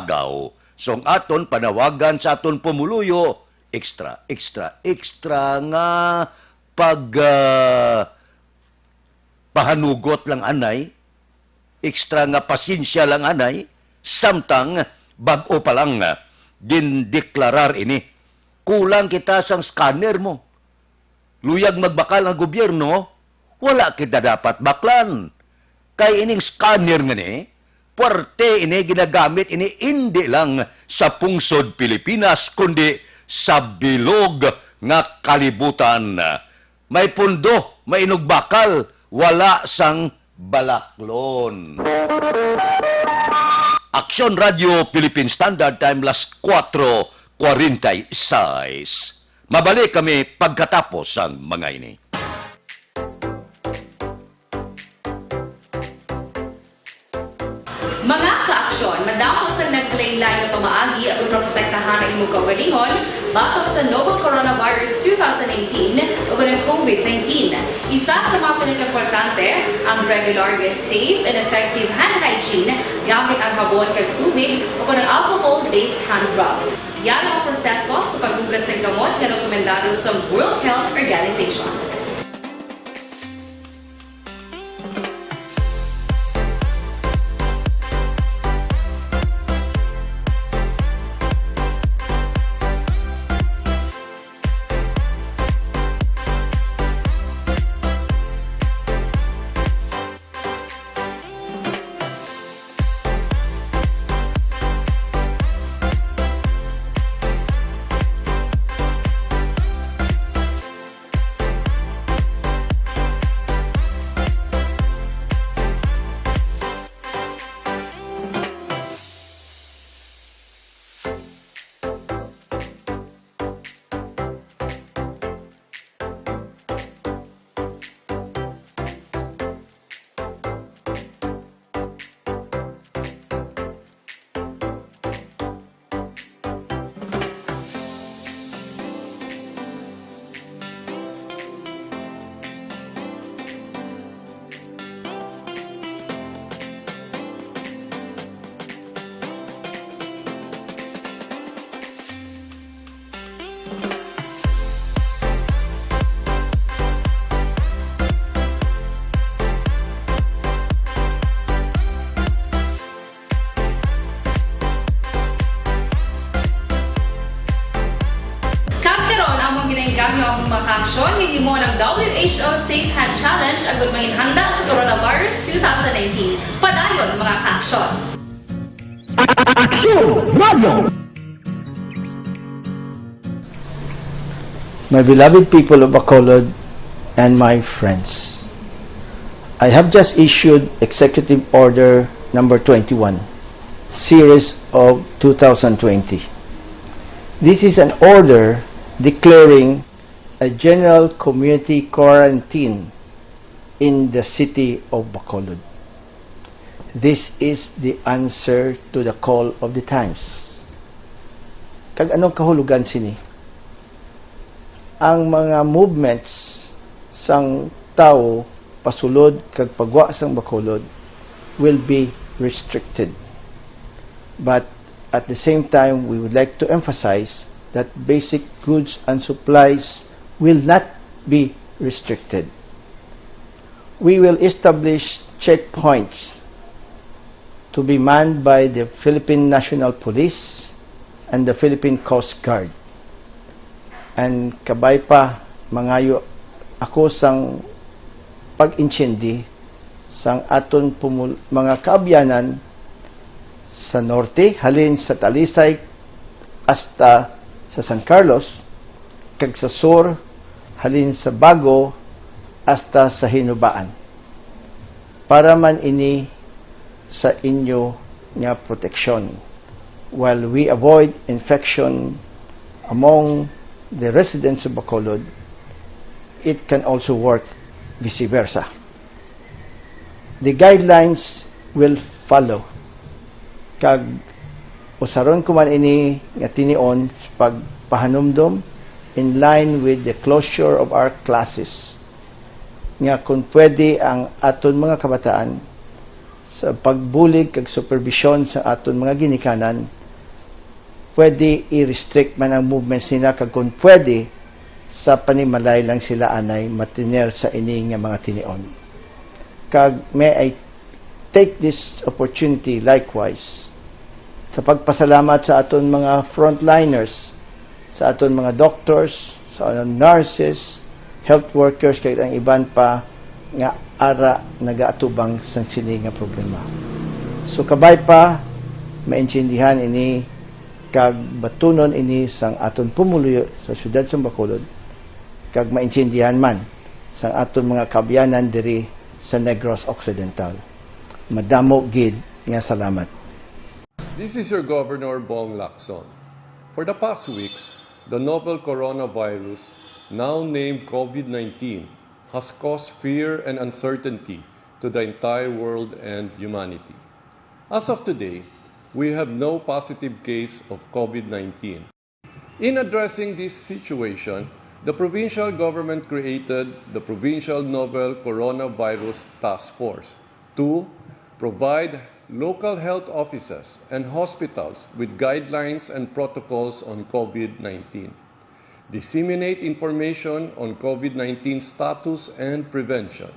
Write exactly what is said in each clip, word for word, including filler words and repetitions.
Gaw. So, ang aton panawagan sa aton pumuluyo, extra, extra, extra nga pag, ah, pahanugot lang anay, extra nga pasensya lang anay, samtang bag-o pa lang, ah, gindeklarar ini. Kulang kita sang scanner mo. Luyag magbakal ang gobyerno, wala kita dapat baklan. Kay ining scanner nga ni, puwerte ini, ginagamit ini indi lang sa pungsod Pilipinas, kundi sa bilog nga kalibutan. May pundo, may inugbakal, wala sang balaklon. Aksyon Radio Philippine Standard Time, las cuatro cuarenta y seis. Mabalik kami pagkatapos sang mga ini. Mga kaaksyon, madamo sang naglain-lain nga pamaagi aron maprotektahan ang imong kaugalingon batok sa novel coronavirus two thousand nineteen o ang COVID nineteen. Isa sa mga pinakaimportante, ang regular nga safe and effective hand hygiene gamit ang habon kag tubig o ang alcohol-based hand rub. Yara ang proseso sa paghugas sang kamot nga rekomendado sa World Health Organization. Kag karon, among ginaengganyo ang mga kaaksyon nga gihimo ng W H O Safe Hand Challenge agud manginhanda sa coronavirus two thousand nineteen. Padayon, mga kaaksyon. Aksyon Radio! My beloved people of Bacolod and my friends, I have just issued Executive Order Number Twenty-one, Series of two thousand twenty. This is an order declaring a general community quarantine in the city of Bacolod. This is the answer to the call of the times. Kag anong kahulugan sini? Ang mga movements sang tawo pasulod kag pagwa sang Bacolod will be restricted. But at the same time, we would like to emphasize that basic goods and supplies will not be restricted. We will establish checkpoints to be manned by the Philippine National Police and the Philippine Coast Guard. And kabay pa, mangayo ako sang pag-intindi sang aton pumul-, mga kaabyanan sa norte, halin sa Talisay hasta sa San Carlos, kag sa sur, halin sa Bago hasta sa Hinubaan, para man ini sa inyo nga proteksyon, while we avoid infection among the residents of Bacolod. It can also work vice versa. The guidelines will follow, kag usaron ko man ini nga tinion sa pagpahanumdom in line with the closure of our classes, nga kung pwede ang aton mga kabataan sa pagbulig kag superbisyon sa aton mga ginikanan pwede i-restrict man ang movements nila, kag kung pwede, sa panimalay lang sila anay matiner sa ini nga mga tinion. Kag may I take this opportunity likewise sa pagpasalamat sa aton mga frontliners, sa aton mga doctors, sa aton nurses, health workers, kag ang iban pa nga ara nagaatubang sang sini nga problema. So, kabay pa maintindihan ini kag batunon ini sang aton pumuluyo sa siyudad sa Bacolod, kag maintindihan man sang aton mga kaabyanan diri sa Negros Occidental. Madamo gid nga salamat. This is your Governor Bong Lacson. For the past weeks, the novel coronavirus, now named COVID nineteen, has caused fear and uncertainty to the entire world and humanity. As of today, we have no positive case of COVID nineteen. In addressing this situation, the provincial government created the Provincial Novel Coronavirus Task Force to provide local health offices and hospitals with guidelines and protocols on COVID nineteen, disseminate information on COVID nineteen status and prevention,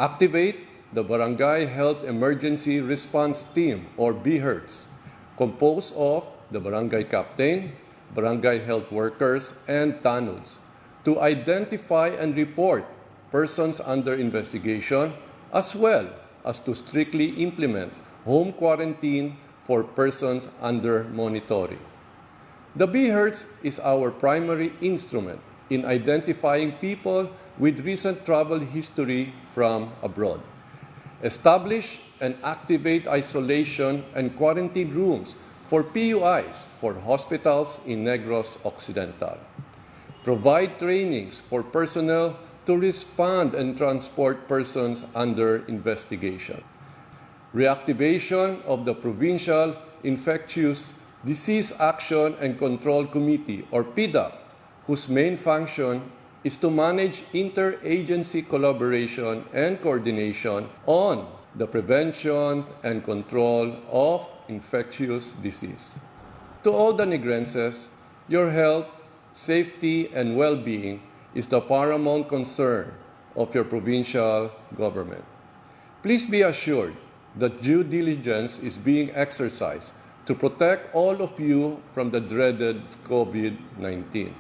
activate the Barangay Health Emergency Response Team, or BHERTs, composed of the barangay captain, barangay health workers, and tanods, to identify and report persons under investigation, as well as to strictly implement home quarantine for persons under monitoring. The BHERTs is our primary instrument in identifying people with recent travel history from abroad. Establish and activate isolation and quarantine rooms for PUIs for hospitals in Negros Occidental. Provide trainings for personnel to respond and transport persons under investigation. Reactivation of the Provincial Infectious Disease Action and Control Committee, or PIDAC, whose main function is to manage interagency collaboration and coordination on the prevention and control of infectious disease. To all the Negrenses, your health, safety, and well-being is the paramount concern of your provincial government. Please be assured that due diligence is being exercised to protect all of you from the dreaded COVID nineteen.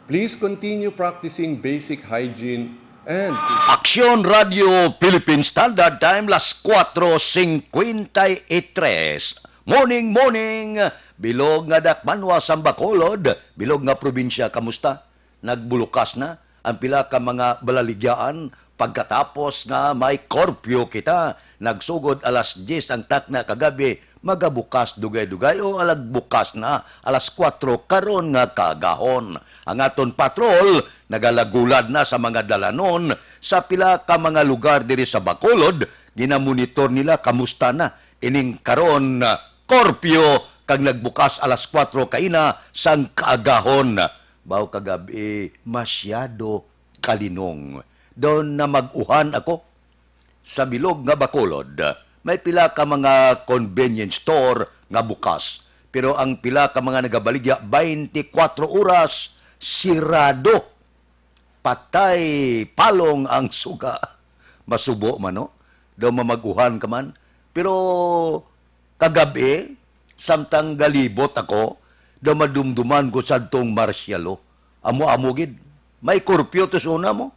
Please continue practicing basic hygiene and Aksyon Radio Philippine Standard Time, las cuatro cincuenta y tres. Morning, morning! Bilog nga dakbanwa sang Bacolod, bilog nga probinsya, kamusta? Nagbulukas na ang pila ka mga balaligyaan pagkatapos nga may curfew kita. Nagsugod alas diyes ang takna kagabi, magabukas dugay-dugay o alagbukas na alas kuwatro karon nga kaagahon. Ang aton patrol nagalagulad na sa mga dalanon sa pila ka mga lugar diri sa Bacolod. Ginamonitor nila kamusta na ining karon, ah, curfew kag nagbukas alas kuwatro kaina sang kaagahon. Baw kagabi, masyado kalinong. Daw namag-uhan ako. Sa bilog nga Bacolod, may pila ka mga convenience store nga bukas, pero ang pila ka mga nagabaligya twenty-four oras sirado. Patay palong ang suga. Masubo man, no? Daw mamag-uhan ka man. Pero kagabi, samtang galibot ako, daw madumduman ko sadtong martial law. Amo-amo gid. May curfew to sa una mo.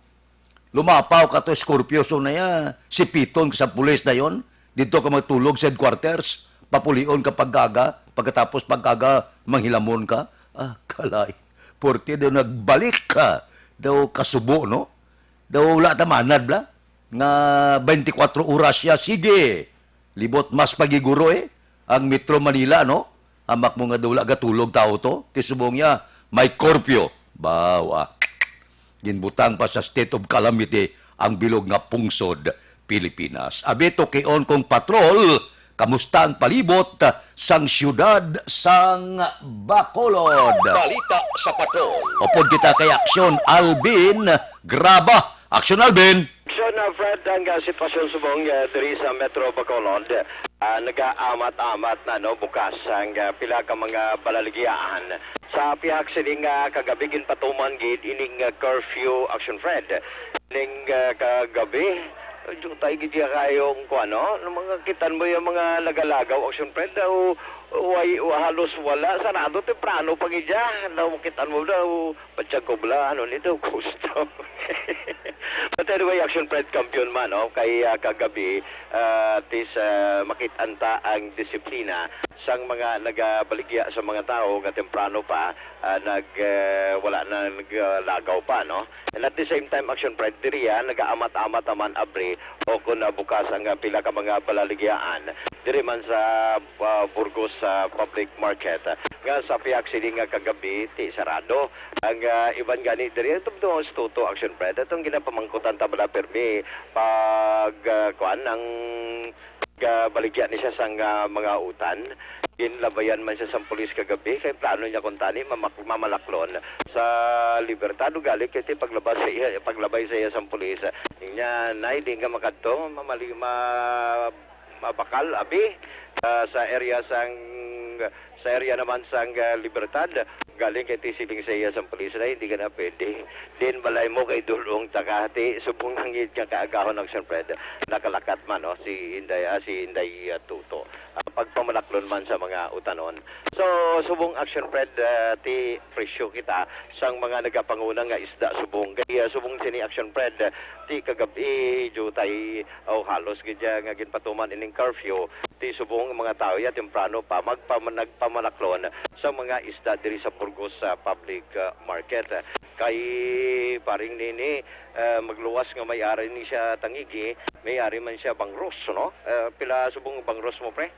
Lumapaw ka to Scorpio, so na ya, sipiton ka sa pulis dayon. Dito ka magtulog sa headquarters. Papulion ka pag-aga, pagkatapos pag-aga, manghilamon ka. Ah, kalay. Porke daw nagbalik ka. Daw kasubo, no? Daw wala ta manad, bla? Nga twenty-four oras siya, sige. Libot mas pagiguro, eh. Ang Metro Manila, no? Amak mo nga daw wala gatulog tao to. Kay subong niya, may curfew. Baw, ah. Ginbutang pa sa state of calamity ang bilog nga pungsod Pilipinas. Abi, tukion kong patrol, kamusta ang palibot sang siyudad sang Bacolod? Balita sa patrol. Upod kita kay Aksyon Alvin Graba. Aksyon Alvin! Aksyon, uh, Fred, ang, uh, sitwasyon subong, uh, diri sa Metro Bacolod. Ah, nagaamat-amat na, no, bukas ang, ah, pila ka mga balaligyaan. Sa pihak sini nga kagabi, ginpatuman gid ining, ah, curfew, Action Fred. Ining, ah, kagabi, jutay gid siya kayo ang kuwan, no? Ang mga kitan mo yung mga nagalagaw, Action Fred, daw, way, wa-, halos wala. Sarado, temprano pa gid siya. Daw, kitan mo daw, Patsagkubla, ano nito, gusto. But anyway, Action Fred, kampiyon man, no? Kay, ah, kagabi, ah, tis, ah, makit-an ta ang disiplina sang mga nagabaligya sa mga tawo nga temprano pa, ah, nag, ah, wala na naglagaw pa, no? And at the same time, Action Fred, diriya, nagaamat-amat naman abri o kung nabukas ang, ah, pila ka mga balaligyaan diri man sa, ah, Burgos, ah, Public Market, ah, nga sa pihak sini nga kagabi, ti sarado. Ang, ah, iban gani diri, ito, ito, Action Fred, atong ginapamangkutan ta bala pirmi pag, ah, kuan, ang gabaligya ni siya sang, ah, mga utan. Ginlabayan man siya sang pulis kagabi, kay plano niya kuntani mamak-, mamalaklon sa Libertad, ugali kay ti paglabas sa iya, paglabay sa iya sang pulis. Niya, "Nay, di ka makadto, mamali-, ma-, mabakal, abi, ah, sa area sang, sa area naman sang, ah, Libertad." Galing kay ti siling sa iya sang pulis, "Nay, hindi ka na pwede. Din balay mo kay dulong ta ka." Ti subong hangin nga kaagahon ang Sir Fred. Nakalakat man, no, si Inday, ah, si Inday, ah, Tuto. Ah, pagpamalaklon man sa mga utanon. So, subong Action Fred, ah, ti presyo kita sang mga nagapanguna nga isda subong. Kay, ah, subong sini Action Fred, ah, ti kagabi, jutay, o halos gid siya nga ginpatuman ining curfew. Ti subong ang mga tawo ya temprano pa magpama-, nagpamalaklon sa mga isda diri sa Burgos, ah, Public, ah, Market. Kay paring nini, ah, magluwas nga may ari ni siya tangigi, may ari man siya bangros, no? Ah, pila subong bangros mo, pre?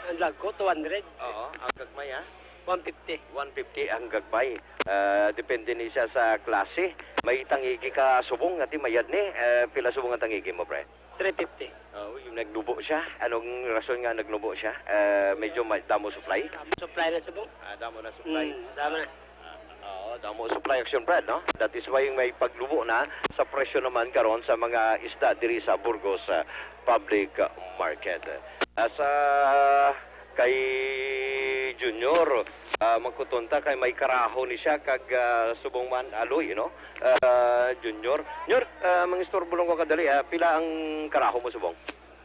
Ang dagko, two hundred. Oo, ang gagmay, ha? One fifty. One fifty ang gagmay. Ah, depende ni siya sa klase. May tangigi ka subong nga ti mayad ni. Ah, pila subong ang tangigi mo, pre? Three fifty. Oh, yung nagnubo siya. Anong rason nga nagnubo siya? Ah, medyo may damo supply? Damo supply na subong. Ah, damo na supply. Mm, damo na. Ah, oo, damo supply, Action Fred, no? That is why may paglubo na sa presyo naman karon sa mga isda diri sa Burgos, ah, Public Market. Ah, sa kay Junior, ah, magkuton ta kay may karaho ni siya kag, ah, subong man Aloy, no? Ah, Junior. Junior, ah, mangistorbo lang ko kadali, ah. Pila ang karaho mo subong?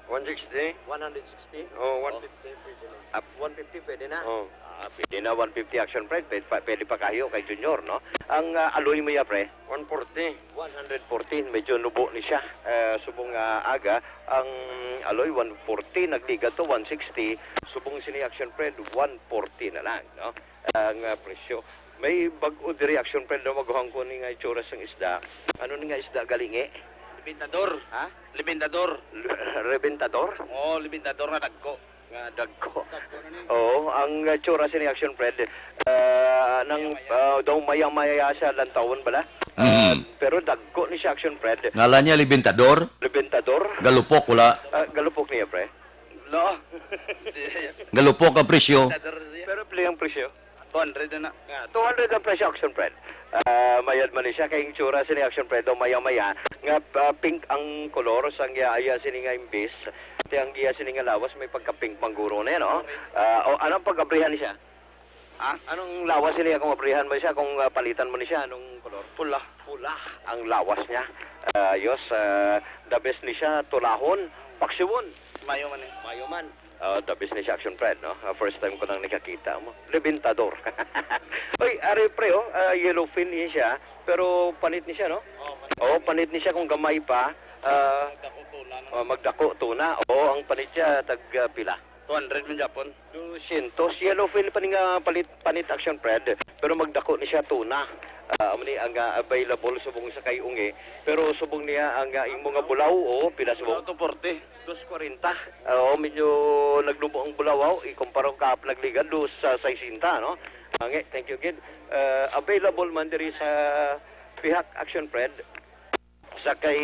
One sixty. One hundred sixty? Oh, one fifty pwede na. Ah, one fifty pwede na? Oh. Ah, pwede na, one fifty, Action Fred. Pwede pa, pwede pa kayo kay Junior, no? Ang, ah, Aloy mo ya, pre? One forty. One hundred fourteen, medyo nubo ni siya. Eh, subong nga aga, ang Aloy, one forty, nagligad to one sixty. Subong sini, Action Fred, one forty na lang, no? Ang, ah, presyo. May bag-o diri, Action Fred, no? Maguhang ko ni nga itsura sang isda. Ano ni nga isda galing, eh? Libintador. Ha? Libintador. Libintador? Oo, libintador nga dagko. Nga dagko. Dagko na ni. Oo, ang, uh, tsura sini, Action Fred, uh, nang, uh, daw maya-maya siya lantawon bala. Uh, pero dagko ni siya, Action Fred. Ngalan niya Libintador? Libintador. Galupok, wala? Uh, galupok niya, pre. No. Galupok ang presyo. Pero pili ang presyo. Two hundred na. Ah, two hundred ang presyo, Action Fred. Ah, mayad man ni siya kay itsura sini, Action Fred, daw maya-maya nga, ah, pink ang kolor sang iya, iya sini nga imbis. Ti ang iya sini nga lawas may pagka-pink mangguro na, no? Ah, o, anong pag-abrihan ni siya? Ha? Anong lawas niya kung abrihan mo siya, kung, ah, palitan mo ni siya, anong kolor? Pula. Pula ang lawas niya. Ah, yos, ah, the best ni siya, tulahon, paksiwon. Mayo man eh. Mayo man. Ah, the best ni siya, Action Fred, no? Ah, first time ko nang nakakita mo. Libintador. Oy, ari pre, oh, ah, yellowfin ni siya, pero panit ni siya, no? Oh, panit. Oh, panit ni siya kung gamay pa. Ah, magdako tuna, no? Oh, magdako tuna. Oo, ang panit siya, tag, ah, pila? Two hundred man Japon. Dusyentos. Yellowfin pa ni nga palit, panit, Action Fred, pero magdako ni siya tuna. Ah, amo ni ang, ah, available subong sa kay Ungi. Pero subong niya ang, ah, imo nga bulaw, oh, pila subong? Bulaw, two forty. Dos kwarenta. Ah, oo, medyo naglubo ang bulawaw, ikumpara ka nagligad, dos sa sesenta, no? Angi, thank you, gid. Ah, available man diri sa pihak, Action Fred. Sa kay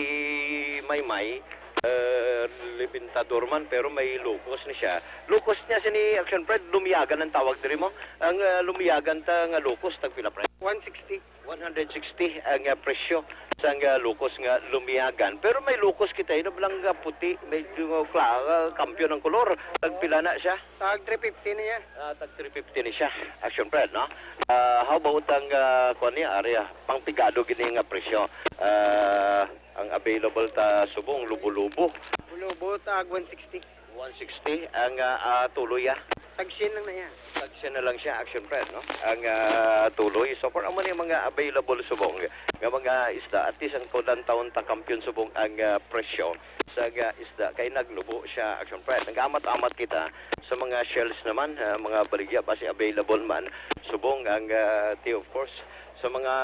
Maymay, ah, libintador man, pero may locust ni siya. Locust niya sini, Action Fred, lumiyagan ang tawag diri mo. Ang, ah, lumiyagan ta nga locust, tagpila, pre? One sixty. One hundred sixty ang, ah, presyo sang, ah, lukos nga lumiyagan. Pero may lukos kita, yun lang nga puti, medyo kla-, ah, kampiyon ang kolor. Tagpila na siya? Tag three fifty na yan. Ah, tag three fifty ni siya. Action Fred, no? Ah, how about ang, ah, kuwan niya, area? Pang pigado gini nga presyo. Ah, ang available ta subong, lubo-lubo. Lubo, tag one sixty. One sixty ang, ah, ah, tuloy, ah. Tag siyam lang na yan. Tag siyam na lang siya, Action Fred, no? Ang, ah, tuloy. So far, amo ni mga available subong nga mga isda. At least ang kulang taon ta kampiyon subong ang, ah, presyo sa, ah, isda. Kay naglubo siya, Action Fred. Nag-amat-amat kita sa mga shells naman, ah, mga baligya, basi available man. Subong ang, ah, ti, of course, sa mga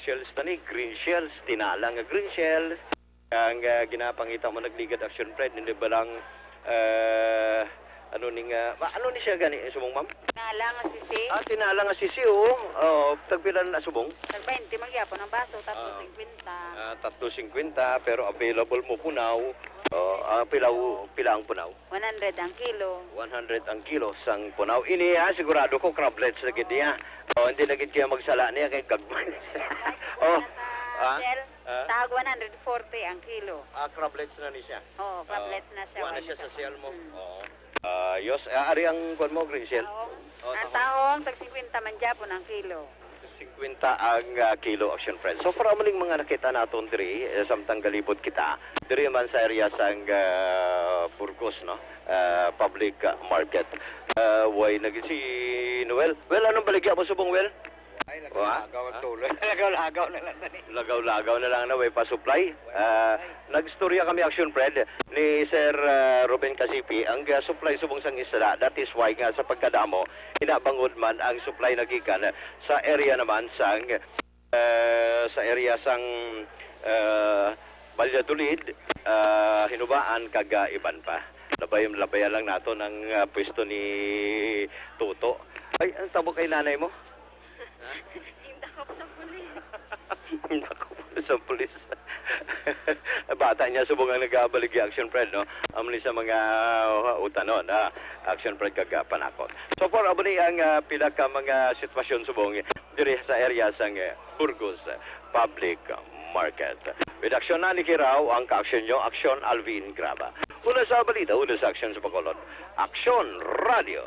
shells na ni, green shells, tinala nga green shells, ang, ah, ginapangita mo nagligad, Action Fred, hindi ba lang, ah, ano ni nga, ma-, ano ni siya gani, subong, ma'am? Tinala nga sisi. Ah, tinala nga sisi, oo. Oo, tagpila na subong? Tag twenty, magyapon ang baso, tatlo singkwenta. Ah, tatlo singkwenta, pero available mo punaw. Oh, ah, pila, pila ang punaw? One hundred ang kilo. One hundred ang kilo sang punaw. Ini, ha, sigurado ko, crablets na gid niya. Oh, hindi na gid kaya magsala niya kay gagmay. Oh, ah, Sir, ah? Tag one hundred forty ang kilo. Ah, crablets na ni siya. Oo, crablets na siya. Kuha na siya sa sale mo. Mm. Oo. Ah, yos, ah, ari ang kuwan mo, green shell? Oo. Oh, ang tahong. Tahong, tag singkwenta man gyapon ang kilo. Singkwenta ang, ah, kilo, Action Fred. So, para amo ning mga nakita naton diri, eh, samtang galibot kita, diri man sa area sang, ah, Burgos, no? Ah, public, ah, market. Ah, way na gid si Noel. Well, anong baligya mo subong, Well? Ay, lagaw-lagaw ang tuloy. Lagaw-lagaw na lang tani. Lagaw-lagaw na lang na, way pa supply. Ah, nagstorya kami, Action Fred, ni Sir, ah, Ruben Casipi, ang, ah, supply subong sang isda. That is why nga sa pagkadamo, hinabangod man ang supply nagikan sa area naman sang, ah, sa area sang, ah, Valladolid, ah, Hinubaan, kag, ah, iban pa. Labay, labayan lang nato ang, ah, pwesto ni Toto. Ay, ang tabo kay nanay mo? Indakop sa pulis. Indakop sa pulis. Bata niya subong ang nagabaligya, Action Fred, no? Amo ni sa mga, uh, utanon, ah, Action Fred, kag, ah, panakot. So far, amo ni ang, ah, pila ka mga sitwasyon subong diri sa area sang, eh, Burgos Public Market. With action na ni Kiraw ang ka-action nyo, Action Alvin Graba. Una sa balita, una sa aksyon sa Bacolod. Aksyon Radio.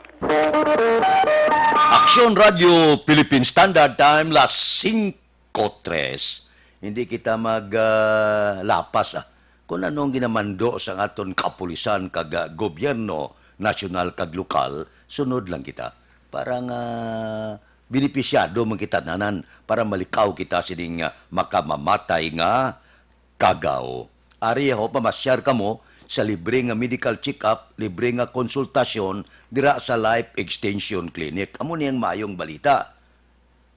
Aksyon Radio, Philippine Standard Time, las singko tres. Hindi kita mag, ah, lapas, ah. Kung ano ang ginamando sa aton kapulisan kag, ah, gobyerno, nasyonal kag lokal, sunod lang kita. Para nga benepisyado man kita tanan, para malikaw kita sining, ah, makamamatay nga kagaw. Ari ho, pamasyar kamo sa libre nga medical check-up, libre nga konsultasyon dira sa Life Extension Clinic. Amo ni ang maayong balita.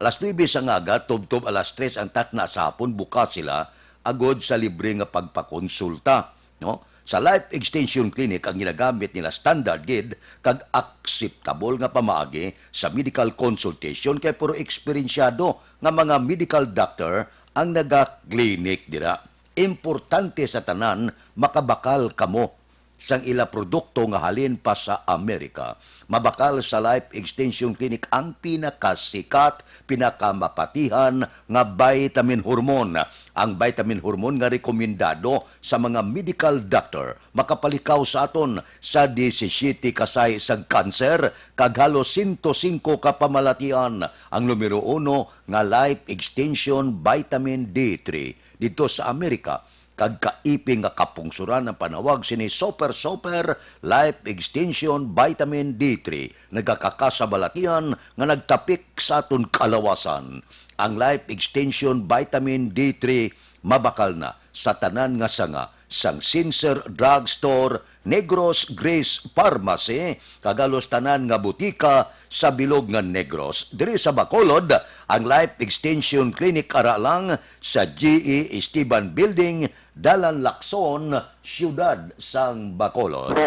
Alas nuebe sa ngaga, tubtob alas tres ang takna sa hapon, bukas sila agod sa libre nga pagpakonsulta, no? Sa Life Extension Clinic ang ginagamit nila standard gid kag akseptable nga pamaagi sa medical consultation kay puro eksperensyado nga mga medical doctor ang naga-clinic dira. Importante sa tanan, makabakal kamo sang ila produkto nga halin pa sa Amerika. Mabakal sa Life Extension Clinic ang pinakasikat, pinakamapatihan nga vitamin hormone. Ang vitamin hormone nga rekomendado sa mga medical doctor makapalikaw sa aton sa disisyete ka sahi sang kanser kag halos sento singko ka pamalatian. Ang numero uno nga Life Extension Vitamin D three didto sa Amerika, kag kaiping nga kapungsoran ang panawag sini Super Super Life Extension Vitamin D three, nagakakasa balatian nga nagtapik sa aton kalawasan. Ang Life Extension Vitamin D three mabakal na sa tanan nga sanga sang Sincere Drug Store, Negros Grace Pharmacy, kag halos tanan nga butika sa bilog nga Negros. Diri sa Bacolod, ang Life Extension Clinic ara lang sa G E Esteban Building, Dalan Lacson, Siyudad sang Bacolod.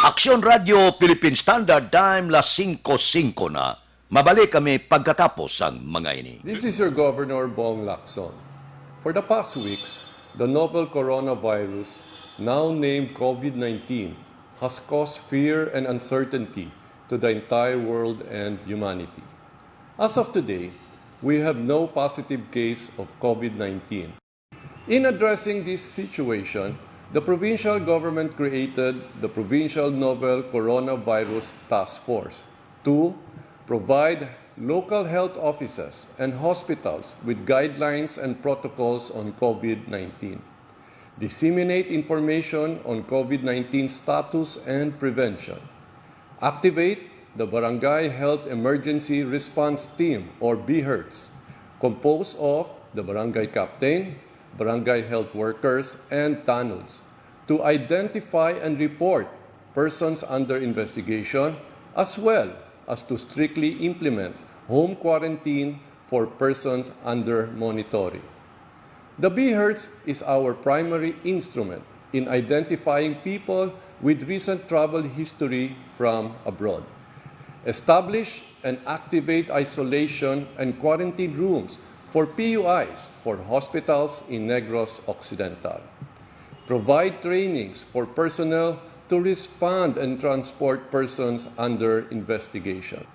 Aksyon Radio Philippine Standard Time, las singko singko na. Mabalik kami pagkatapos sang mga ini. This is your Governor Bong Lacson. For the past weeks, the novel coronavirus, now named COVID nineteen, has caused fear and uncertainty to the entire world and humanity. As of today, we have no positive case of COVID nineteen. In addressing this situation, the provincial government created the Provincial Novel Coronavirus Task Force to provide local health offices and hospitals with guidelines and protocols on COVID nineteen, disseminate information on COVID nineteen status and prevention, activate the Barangay Health Emergency Response Team, or BHERTs, composed of the barangay captain, barangay health workers, and tanods, to identify and report persons under investigation, as well as to strictly implement home quarantine for persons under monitoring. The BHERTs is our primary instrument in identifying people with recent travel history from abroad. Establish and activate isolation and quarantine rooms for P U Is for hospitals in Negros Occidental. Provide trainings for personnel to respond and transport persons under investigation.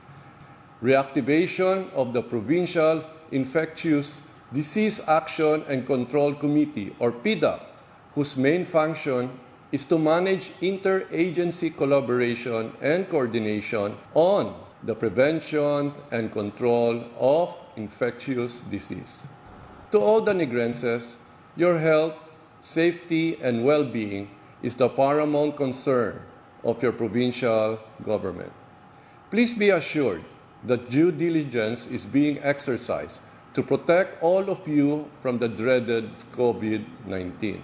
Reactivation of the Provincial Infectious Disease Action and Control Committee, or PDAC, whose main function is to manage interagency collaboration and coordination on the prevention and control of infectious disease. To all the Negrenses, your health, safety, and well-being is the paramount concern of your provincial government. Please be assured that due diligence is being exercised to protect all of you from the dreaded COVID nineteen.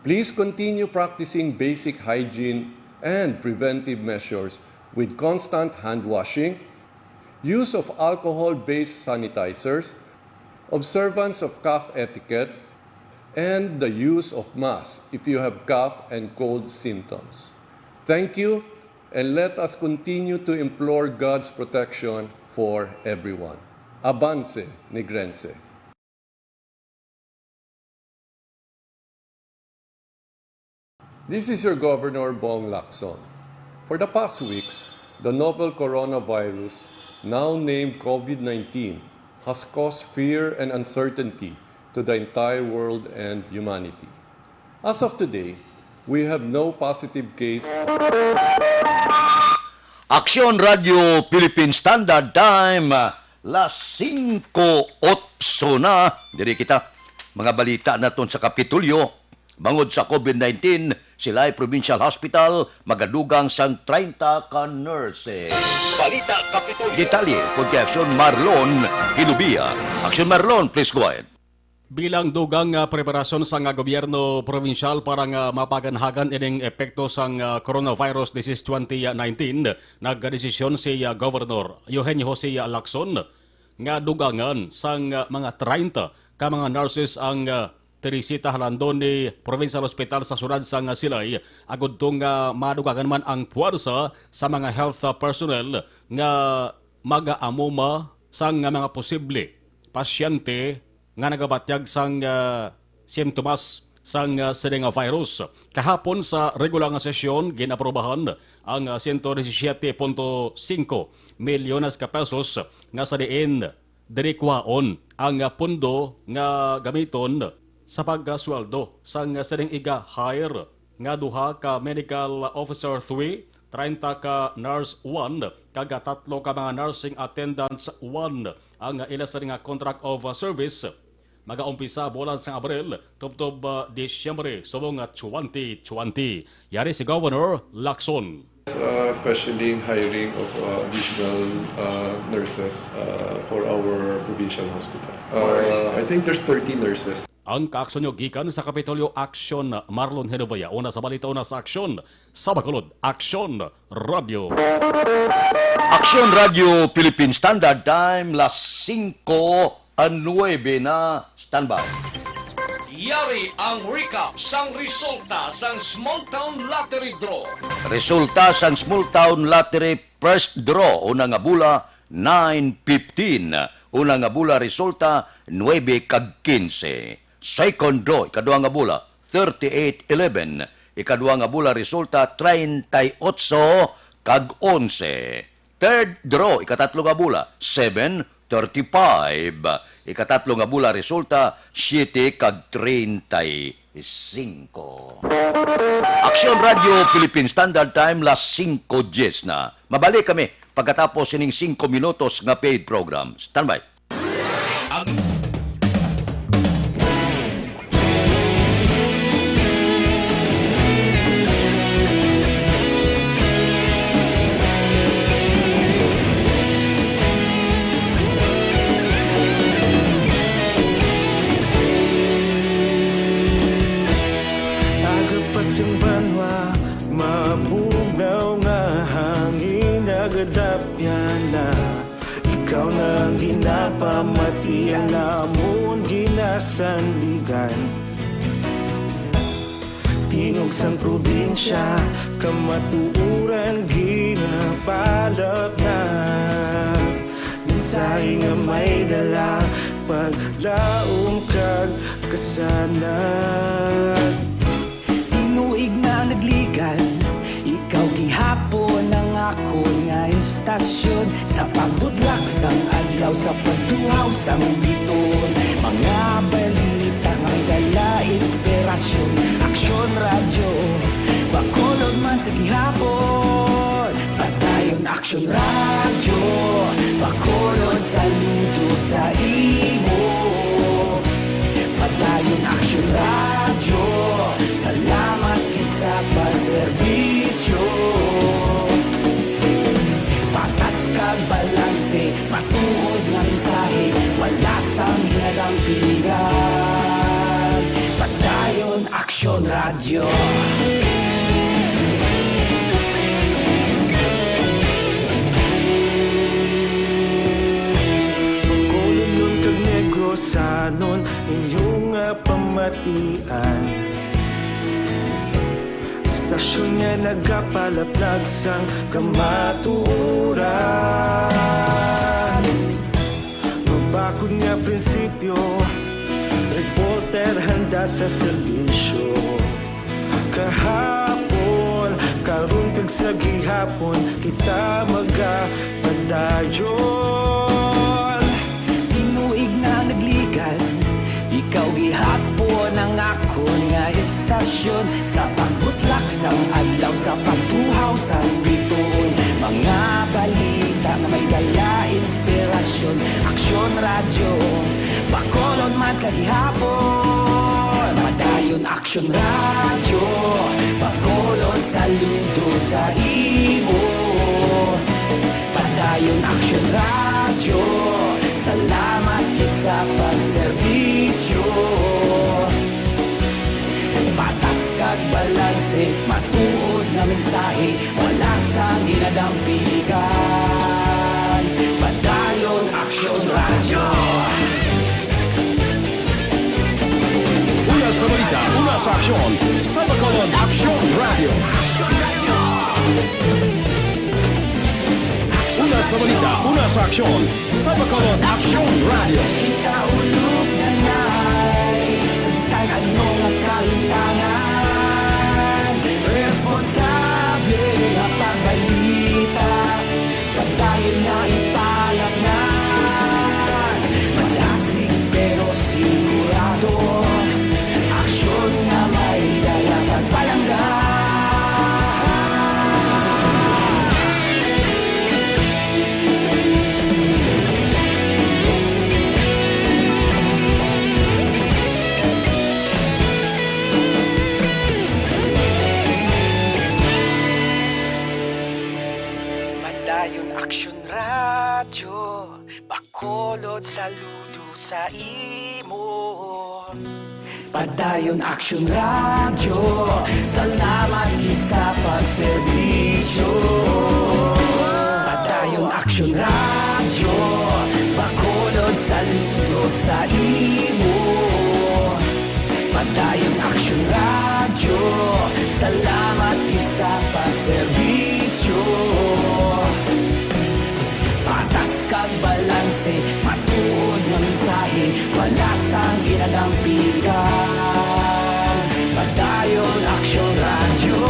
Please continue practicing basic hygiene and preventive measures with constant hand washing, use of alcohol-based sanitizers, observance of cough etiquette, and the use of masks if you have cough and cold symptoms. Thank you, and let us continue to implore God's protection for everyone. Avance, Negrense. This is your Governor, Bong Lacson. For the past weeks, the novel coronavirus, now named COVID nineteen, has caused fear and uncertainty to the entire world and humanity. As of today, we have no positive case of Aksyon Radio Philippine Standard Time, las singko otso na. Diri kita, mga balita naton sa Kapitolyo. Bangod sa COVID nineteen, Silay Provincial Hospital magadugang sang treinta ka nurses. Balita Kapitolyo. Detalye, kon kay Aksyon Marlon Hilubia. Aksyon Marlon, please go ahead. Bilang dugang nga preparasyon sang gobyerno probinsyal para nga mapaganhagan ining epekto sang, ah, coronavirus disease twenty nineteen, nagdesisyon si, ah, Governor Eugenio Jose Lacson nga dugangan sang, ah, mga treinta ka mga nurses ang, ah, Teresita Jalandoni Provincial Hospital sa siyudad sang Silay, agud to nga madugangan man ang puwersa sa mga health, ah, personnel nga mag-aamuma sang mga posible pasyente nga nagabatyag sang, ah, simptomas sang, ah, sini nga virus. Kahapon sa regular nga sesyon, gin-aprobahan ang, ah, siyento disisiete punto singko milyones ka pesos nga sa diin diri kuhaon ang, ah, pondo nga gamiton sa pagkasweldo sang, ah, sining iga-hire nga duha ka medical officer three, treinta ka nurse one, kag tatlo ka mga nursing attendants one ang ila sini nga contract of service. Magaumpisa bulan sang Abril tubtob, ah, Disyembre subong nga twenty twenty. Yari si Governor Lacson. Uh, especially in hiring of, uh, additional, uh, nurses, uh, for our provincial hospital. Uh, I think there's thirty nurses. Ang kaaksyon nyo gikan sa Kapitolyo Aksyon, Marlon Genovea. Una sa balita, una sa aksyon. Sa Bacolod, Aksyon Radio. Aksyon Radio Philippine Standard Time, las singko a nuebe na. Standby. Yari ang recap sang resulta sang Small Town Lottery Draw. Resulta sang Small Town Lottery First Draw, una nga bola, nine fifteen. Una nga bola, resulta, nuebe kag quince. Second draw, ikadua nga bola, thirty-eight eleven. Ikadua nga bola, resulta, treinta y ocho kag onse. Third draw, ikatatlo nga bola, seven thirty-five. Ikatatlo nga bola, resulta, siyete kag treinta y cinco. Aksyon Radyo Philippine Standard Time, las singko diyes na. Mabalik kami pagkatapos sining singko minutos nga paid program. Standby. Aga pa sing banwa, mabugnaw nga hangin, nagadapyan na. Ikaw na ang ginapamatian namon ginasandigan. Tingog sang probinsya, kamatuoran ginapalapnag. Mensahe nga may dala, paglaom kag kasanag. Tinuig na nagligan, ikaw gihapon ang akon nga istasyon. Sa pagbutlak sang adlaw, sa pagtuhaw sang bituon, mga balita nga may dala inspirasyon. Aksyon Radyo, Bacolod man sa gihapon. Padayon Aksyon Radyo, Bacolod, saludo sa imo. Padayon Aksyon Radyo, salamat gid sa pagserbisyo. Patas kag balanse, matuod nga mensahe, wala sang ginadampigan. Padayon Aksyon Radyo. Bacolodnon kag Negrosanon, inyo nga pamatian. Istasyon nga nagapalaplag sang kamatuoran. Mabakod nga prinsipyo, reporter handa sa serbisyo. Kahapon, karon kag sa gihapon, kita magapadayon. Tinuig na nagligan, ikaw gihapon ang akon nga istasyon. Sa pagbutlak sang adlaw, sa pagtuhaw sang bituon, mga balita nga may dala inspirasyon. Aksyon Radyo, Bacolod man sa gihapon. Padayon Aksyon Radyo, Bacolod, saludo sa imo. Padayon Aksyon Radyo, salamat gid sa pagserbisyo. Patas kag balanse, matuod nga mensahe, wala sang ginadampigan. Padayon Aksyon Radyo. Una sa balita, una sa aksyon, sa Bacolod Aksyon Radyo. Una sa balita, una sa aksyon, sa Bacolod Aksyon Radyo. Kita ulog na nay, sa bisan ano nga kalintangan, responsable nga pagbalita. Padayon nga ipalapngan, madasig pero sigurado, aksyon nga may dala pagpalangga. Padayon Aksyon Radyo, Bacolod, saludo sa imo. Padayon Aksyon Radyo, salamat gid sa pagserbisyo. Padayon Aksyon Radyo, Bacolod, saludo sa imo. Padayon Aksyon Radyo, salamat gid sa pagserbisyo. Patas kag balanse, matuod nga mensahe, wala sang ginadampigan. Padayon Aksyon Radyo.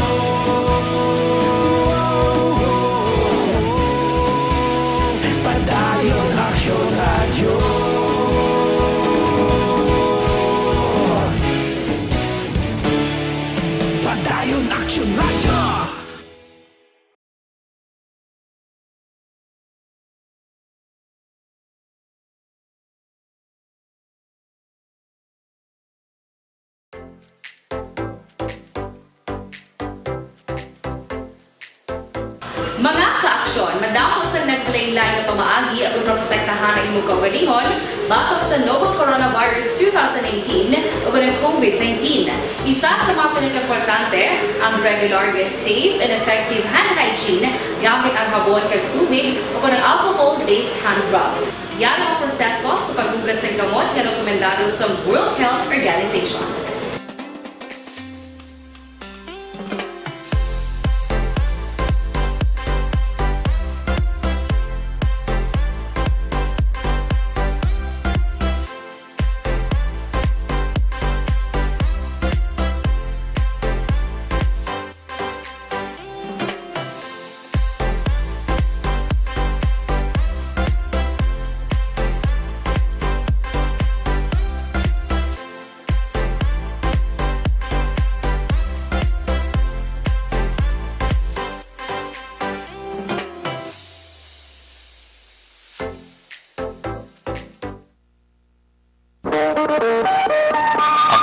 Padayon Aksyon Radyo. Padayon Aksyon Radyo. Mga kaaksyon, madamo sa naglain-lain nga pamaagi aron maprotektahan ang imong kaugalingon batok sa novel coronavirus two thousand nineteen o ang COVID nineteen. Isa sa mga pinakaimportante ang regular nga safe and effective hand hygiene gamit ang habon kag tubig o ang alcohol-based hand rub. Yara ang proseso sa paghugas sang kamot nga rekomendado sa World Health Organization.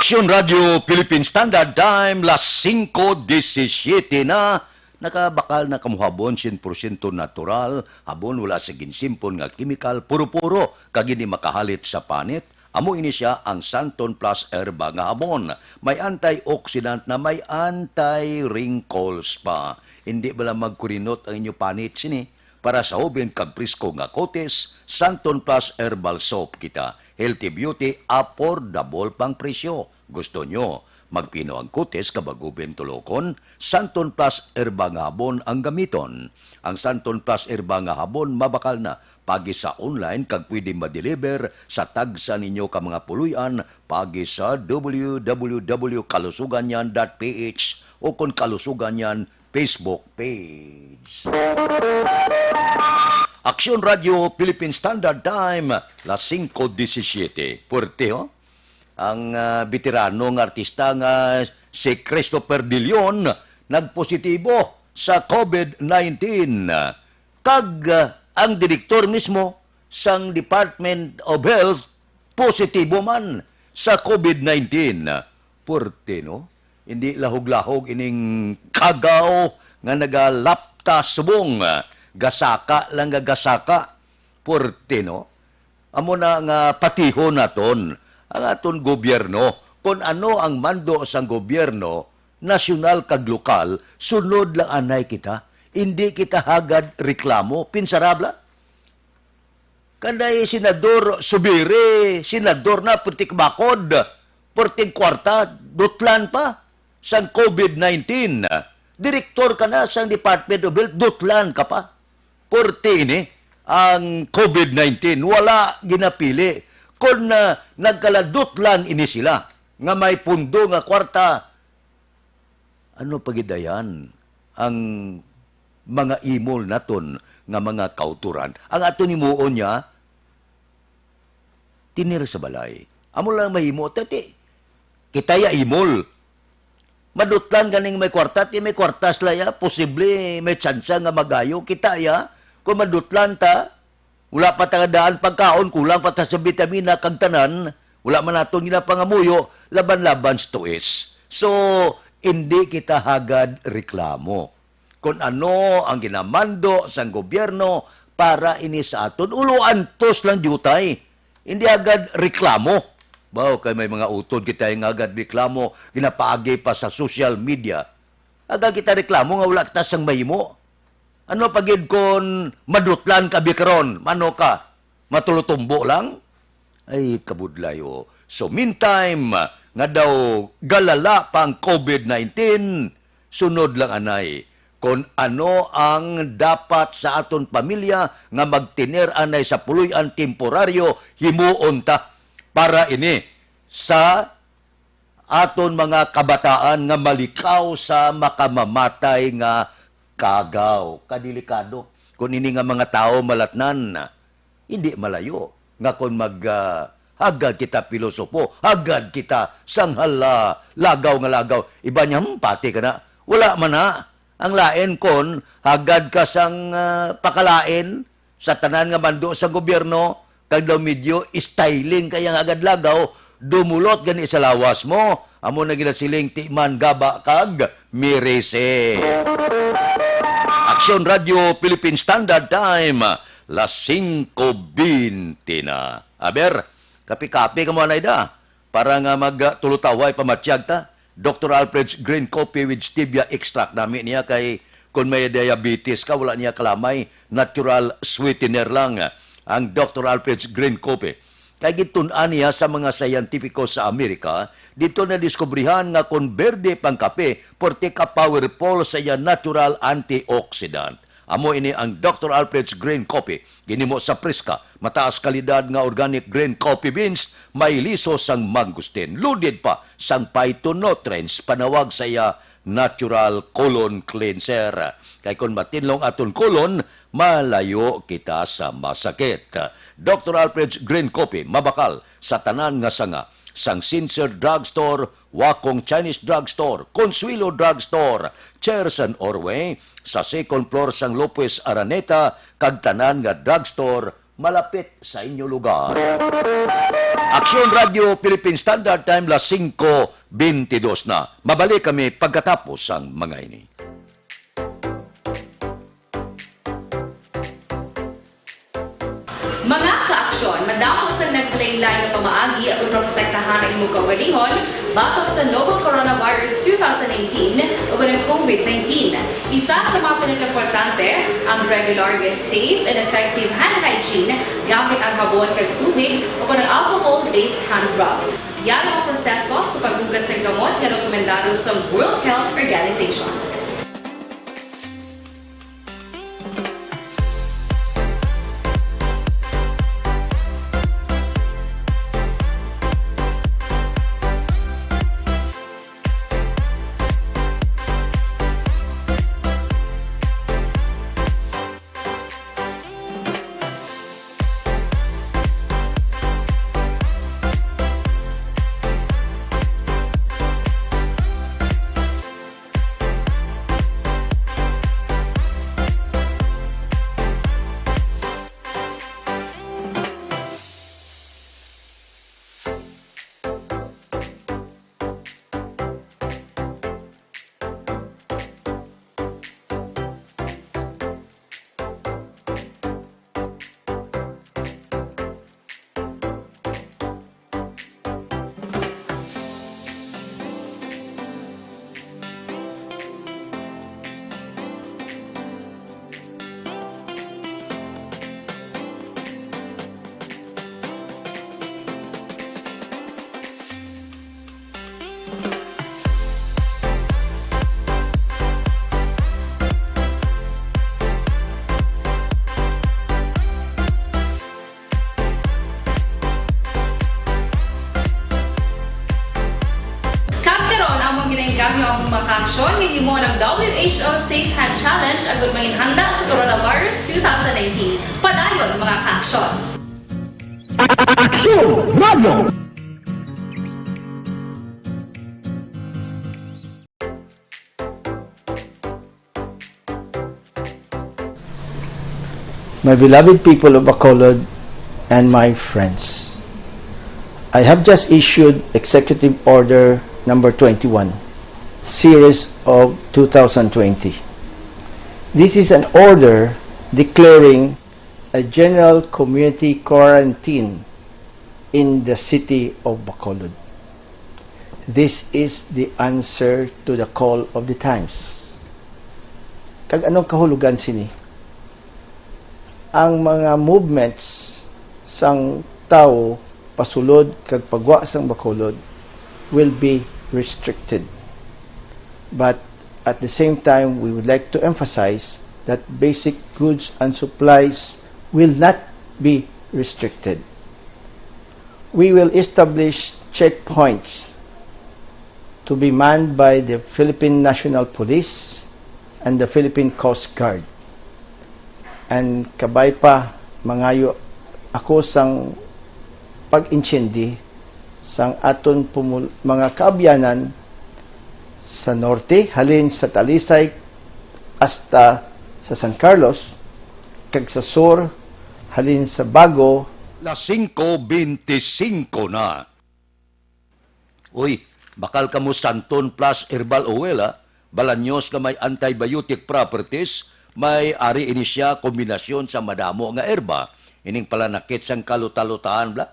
Aksyon Radio Philippine Standard Time, las singko disisiete na. Nakabakal na kamo habon, sien porsyento natural, habon wala sa ginsimpon nga kemikal, puro-puro, kag hindi makahalit sa panit. Amo ini sia ang Santon Plus Herba nga habon. May antioxidant na may anti-wrinkles pa. Hindi bala magkurinot ang inyo panit sini? Para sa hoben kag presko nga kutis, Santon Plus Herbal Soap kita. Healthy beauty, affordable pang presyo. Gusto nyo magpino ang kutis kag maghoben tulokon? Santon Plus Herba nga habon ang gamiton. Ang Santon Plus Herba nga habon mabakal na. Paagi sa online kag pwede ma-deliver sa tagsa ninyo ka mga puloy-an paagi sa w w w kalusuganyan dot p h o kon Kalusuganyan Facebook page. Aksyon Radio Philippine Standard Time, las singko disisiete. Puwerte, oh. Ang, ah, veterano nga artista nga si Christopher De Leon nagpositibo sa COVID nineteen. Kag, ah, ang direktor mismo sang Department of Health positibo man sa COVID nineteen. Puwerte, no? Hindi lahog-lahog ining kagaw nga nagalapta subong. Gasaka lang nga gasaka. Puwerte, no? Amo na nga patihon naton ang aton gobyerno. Kon ano ang mando sang gobyerno, nasyonal kag lokal, sunod lang anay kita. Hindi kita hagad reklamo. Pinsarabla? Kanay Senador Subiri, senador na, putik bakod, puting kwarta, dutlan pa sang COVID nineteen. Direktor ka na sang Department of Health, dutlan ka pa. Puwerte ini ang COVID nineteen. Wala ginapili. Kung, ah, nagkaladutlan ini sila nga may pundo nga kwarta, ano pa gid ayan ang mga imol naton nga mga kautoran? Ang aton himuon niya, tinir sa balay. Amo lang mahimo, tati. Kita ya imol. Madutlan ganing may kwarta, ti may kwarta sila ya, posible may tsansa nga magayo. Kita ya, kung madutlan ta, wala pa ta daan pagkaon, kulang pa ta sa bitamina kag tanan, wala man naton ginapangamuyo, laban-laban sa tuis. So, hindi kita hagad reklamo. Kon ano ang ginamando sang gobyerno para ini sa aton, ulo antos lang diutay. Hindi agad reklamo. Baw, kay may mga utod kita nga agad reklamo, ginapaagi pa sa social media. Agad kita reklamo nga wala kita sang mahimo. Ano pa gid kon madutlan ka bi karon? Mano ka? Matulutumbo lang? Ay, kabudlay, oh. So, meantime, nga daw galala pa ang COVID nineteen, sunod lang anay, kon ano ang dapat sa aton pamilya nga magtener anay sa puloy-an temporaryo, himuon ta para ini sa aton mga kabataan nga malikaw sa makamamatay nga kagaw. Kadelikado. Kung ini nga mga tawo malatnan, hindi malayo nga kon mag, ah, hagad kita pilosopo, hagad kita sang hala, lagaw nga lagaw. Iba niya, "Hmm, pati ka na." Wala man na. Ang lain kon hagad ka sang, ah, pakalain sa tanan nga mando sa gobyerno, kag daw medyo styling kaya nga hagad lagaw, dumulot gani sa lawas mo. Amo na ginasiling, "Ti man gaba kag mirisi." Aksyon Radio Philippine Standard Time, las singko bente na. Aber, kape-kape ka mo, anay da, para nga mag, ah, tulutaway pamatyag ta. Doctor Alfred's Green Coffee with Stevia Extract. Nami niya kay kung may diabetes ka, wala niya kalamay, natural sweetener lang ang Doctor Alfred's Green Coffee. Kay gitun-an niya sa mga siyentipiko sa Amerika, dito nadiskubrihan nga kon berde pang kape, porte ka powerful sa iya natural antioxidant. Amo ini ang Doctor Alfred's Green Coffee. Ginimo sa preska, mataas kalidad nga organic green coffee beans, may liso sang mangosteen, loaded pa sang phytonutrients, panawag sa iya natural colon cleanser. Kay kon matinlong aton colon, malayo kita sa masakit. Doctor Alfred's Green Coffee, mabakal sa tanan nga sanga, sang Sincere Drugstore, Wakong Chinese Drugstore, Consuelo Drugstore, Cherson Orway, sa second floor sang Lopez Araneta, kag tanan nga drugstore malapit sa inyo lugar. Aksyon Radio Philippine Standard Time, las singko bente dos na. Mabalik kami pagkatapos sang mga ini. Mga kaaksyon, madamo sang naglain-lain nga pamaagi aron maprotektahan ang imong kaugalingon batok sa novel coronavirus two thousand nineteen o ang COVID nineteen. Isa sa mga pinakaimportante ang regular nga safe and effective hand hygiene gamit ang habon kag tubig o ang alcohol-based hand rub. Yara ang proseso sa paghugas sang kamot nga rekomendado sa World Health Organization. Kag karon, among ginaengganyo ang mga kaaksyon nga himo ng W H O Safe Hand Challenge agud manginhanda sa coronavirus two thousand nineteen. Padayon, mga kaaksyon. Aksyon Radio! My beloved people of Bacolod and my friends, I have just issued Executive Order Number twenty-one, Series of two thousand twenty. This is an order declaring a general community quarantine in the city of Bacolod. This is the answer to the call of the times. Kag anong kahulugan sini? Ang mga movements sang tawo pasulod kag pagwa sang Bacolod will be restricted. But at the same time, we would like to emphasize that basic goods and supplies will not be restricted. We will establish checkpoints to be manned by the Philippine National Police and the Philippine Coast Guard. And kabay pa, mangayo ako sang pag-intindi sang aton pumul-, mga kaabyanan sa norte, halin sa Talisay hasta sa San Carlos, kag sa sur, halin sa Bago. Las singko bente singko na. Uy, bakal kamo Santon Plus Herbal Oil, ha? Balanyos nga may antibiotic properties, may ari ini sia kombinasyon sa madamo nga herba. Ining palanakit sang kalutalutahan, bla.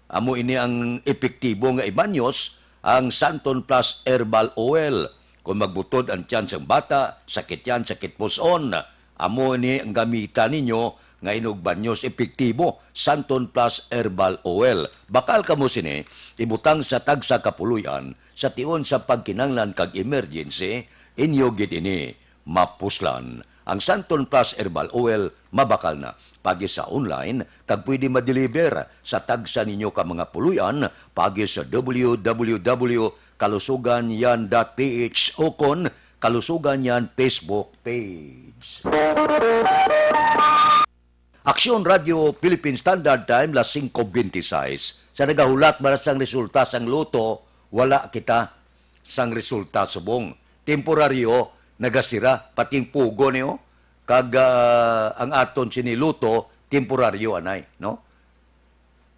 Amo ini ang epektibo nga ibanyos, ang Santon Plus Herbal Oil. Kung magbutod ang tiyan sang bata, sakit yan, sakit puson, amo ini ang gamitan ninyo nga inugbanyos epektibo, Santon Plus Herbal Oil. Bakal kamo sini, ibutang sa tagsa ka puloy-an, sa tion sa pagkinanglan kag emergency, inyo gid ini mapuslan. Ang Santon Plus Herbal Oil mabakal na. Pagi sa online, kag pwede ma-deliver sa tagsa ninyo ka mga puloy-an, pagi sa W W W kalusugan yan dot P H ukon Kalusugan Yan Facebook page. Aksyon Radio Philippine Standard Time, las singko bente-sais. Sa nagahulat man sang resulta sang loto, wala kita sang resulta subong. Temporaryo, nagasira, pating pugo niyo, kag, ah, ang aton sini loto, temporaryo anay, no?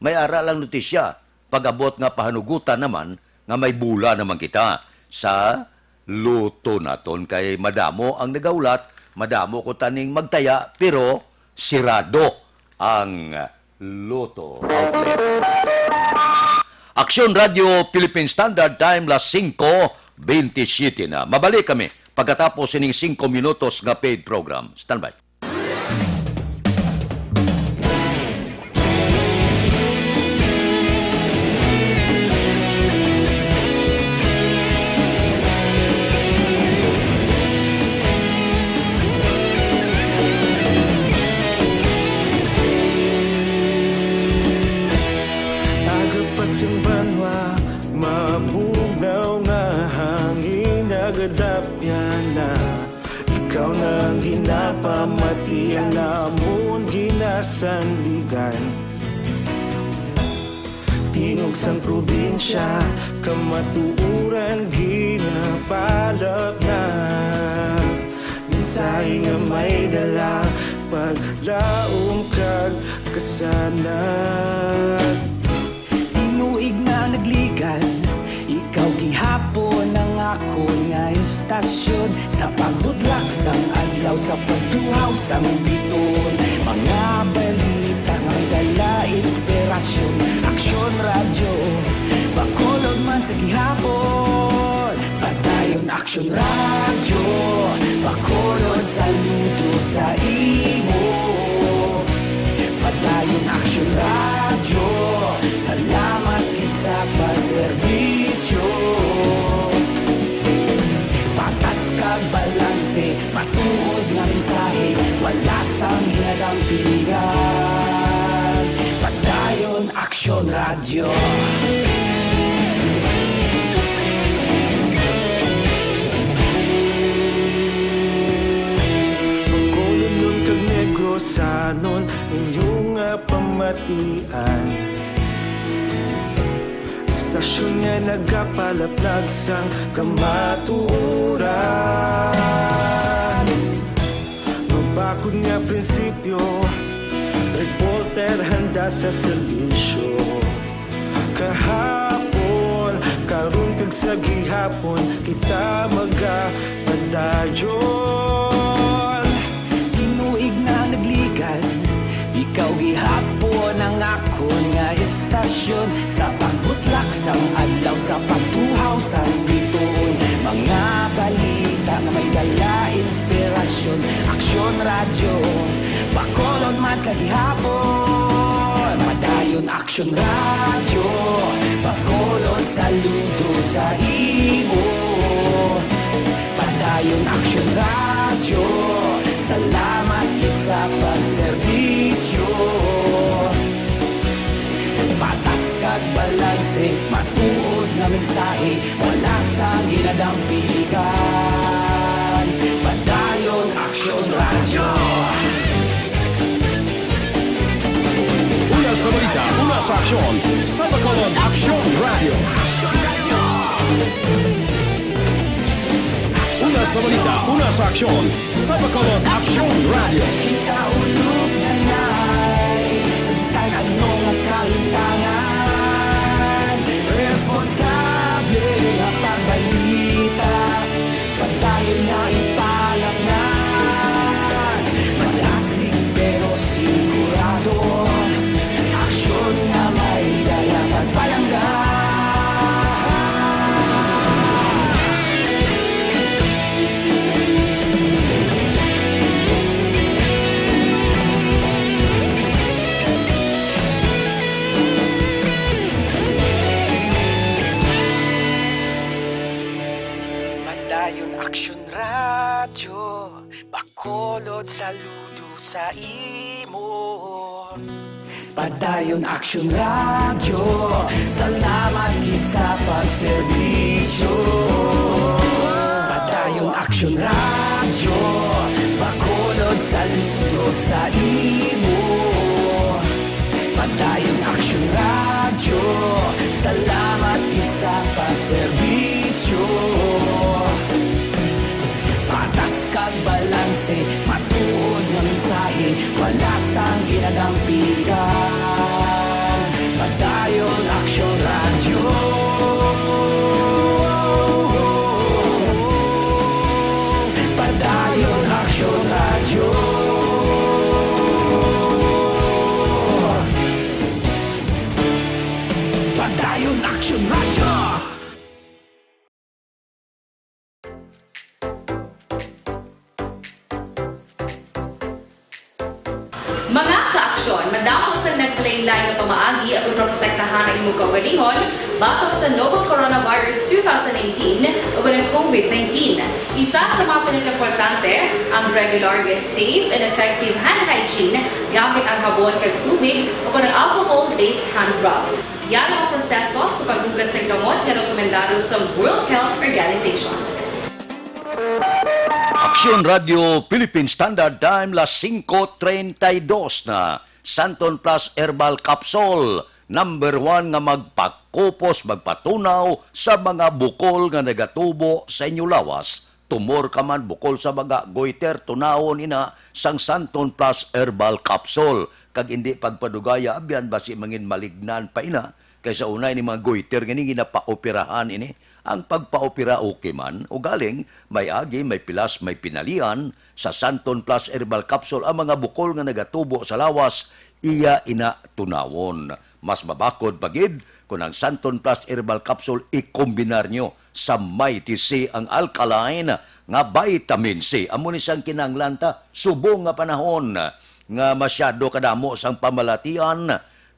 May ara lang notisya, pag-abot nga pahanugutan naman nga may bola naman kita sa loto naton, kay madamo ang nagaulat, madamo ko taning magtaya, pero sirado ang loto outlet. Aksyon Radio Philippine Standard Time, las singko bente-siyete na. Mabalik kami pagkatapos sining singko minutos nga paid program. Standby. Aga pa sing banwa, mabugnaw nga hangin, nagadapyan na. Ikaw na ang ginapamati, ang amon ginasandigan. Tingog sang probinsya, kamatuoran ginapalapnag. Mensahe nga may dala, paglaom kag kasanag. Tinuig na nagligan, ikaw gihapon ang akon nga istasyon. Sa pagbutlak sang adlaw, sa pagtuhaw sang bituon, mga balita nga may dala inspirasyon. Aksyon Radyo, Bacolod man sa gihapon. Padayon Aksyon Radyo, Bacolod, saludo sa imo. Padayon Aksyon Radyo, salamat gid sa pagserbisyo. Patas kag balanse, matuod nga mensahe, wala sang ginadampingan. Padayon Aksyon Radyo. Bacolodnon kag Negrosanon, inyo nga pamatian. Istasyon nga nagapalaplag sang kamatuoran. Mabakod nga prinsipyo, reporter handa sa serbisyo. Kahapon, karon kag sa gihapon, kita magapadayon. Tinuig na nagligan, ikaw gihapon ang akon nga istasyon. Sa pagbutlak sang adlaw, sa pagtuhaw sang bituon, mga balita nga may dala inspirasyon. Aksyon Radyo, Bacolod man sa gihapon. Padayon Aksyon Radyo, Bacolod, saludo sa imo. Padayon Aksyon Radyo, salamat gid sa pagserbisyo. Patas kag balanse, matuod nga mensahe, wala sang ginadampingan. Padayon Aksyon Radyo. Sa aksyon, sa Bacolod Aksyon Radio. Una sa balita, una sa aksyon, sa Bacolod Aksyon Radio. Kita ulog na ngay, sa bisan ano nga kahintangan, responsable nga pagbalita. Padayon nga ipalapnan, malasig pero sigurado. Aksyon nga may dala pagpalangga. Padayon Aksyon Radyo, Bacolod, saludo sa imo. Padayon Aksyon Radyo, salamat gid sa pagserbisyo. Padayon Aksyon Radyo, Bacolod, saludo sa imo. Padayon Aksyon Radyo, salamat gid sa pagserbisyo. Patas kag balanse, matuod nga mensahe, wala sang ginadampigan. Padayon Aksyon Radyo. Padayon Aksyon Radyo. Padayon Aksyon Radyo. Mga kaaksyon, madamo sang nagkalain-lain nga pamaagi aron maprotektahan ang imong kaugalingon batok sa novel coronavirus two thousand nineteen ug ang COVID nineteen. Isa sa mga pinakaimportante, ang regular nga safe and effective hand hygiene gamit ang habon kag tubig o ang alcohol-based hand rub. Yara ang proseso sa paghugas sang kamot nga rekomendado sang World Health Organization. Aksyon Radio Philippine Standard Time, las singko treinta y dos na. Santon Plus Herbal Capsule, number one nga magpakupos, magpatunaw sa mga bukol nga nagatubo sa inyo lawas. Tumor ka man, bukol sa baga, goiter, tunawon ina sang Santon Plus Herbal Capsule. Kag indi pagpadugaya, abyan basi mangin malignan pa ina. Kay sa una ini mga goiter nga ini ginapaoperahan ini. Ang pagpaopera okay man, ugaling may agi, may pilas, may pinalian. Sa Santon Plus Herbal Capsule ang mga bukol nga nagatubo sa lawas, iya ina tunawon. Mas mabakod pa gid kon ang Santon Plus Herbal Capsule ikombinar nyo sa Mighty C, ang alkaline nga vitamin C. Amo ni siyang kinahanglan ta subong nga panahon nga masyado kadamo sang pamalatian,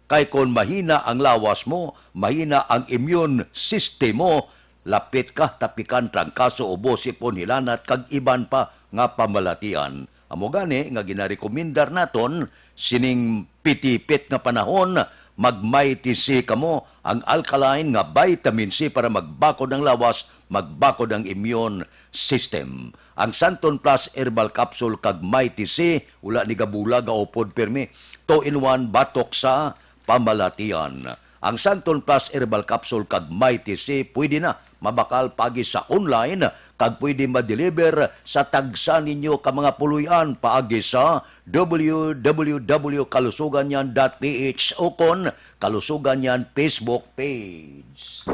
kay kon mahina ang lawas mo, mahina ang immune system mo, lapit ka tapikan trangkaso, ubo, sipon, hilanat, kag iban pa nga pamalatian. Amo gani nga ginarekomendar naton sining pitipit nga panahon, mag-Mighty C kamo, ang alkaline nga vitamin C para magbakod ang lawas, magbakod ang immune system. Ang Santon Plus Herbal Capsule kag Mighty C, wala ni gabula, gaupod pirmi. Two-in-one batok sa pamalatian. Ang Santon Plus Herbal Capsule kag Mighty C pwede na mabakal paagi sa online kag pwede ma-deliver sa tagsa ninyo ka mga puloy-an paagi sa w w w kalusuganyan dot p h o kon Kalusuganyan Facebook page.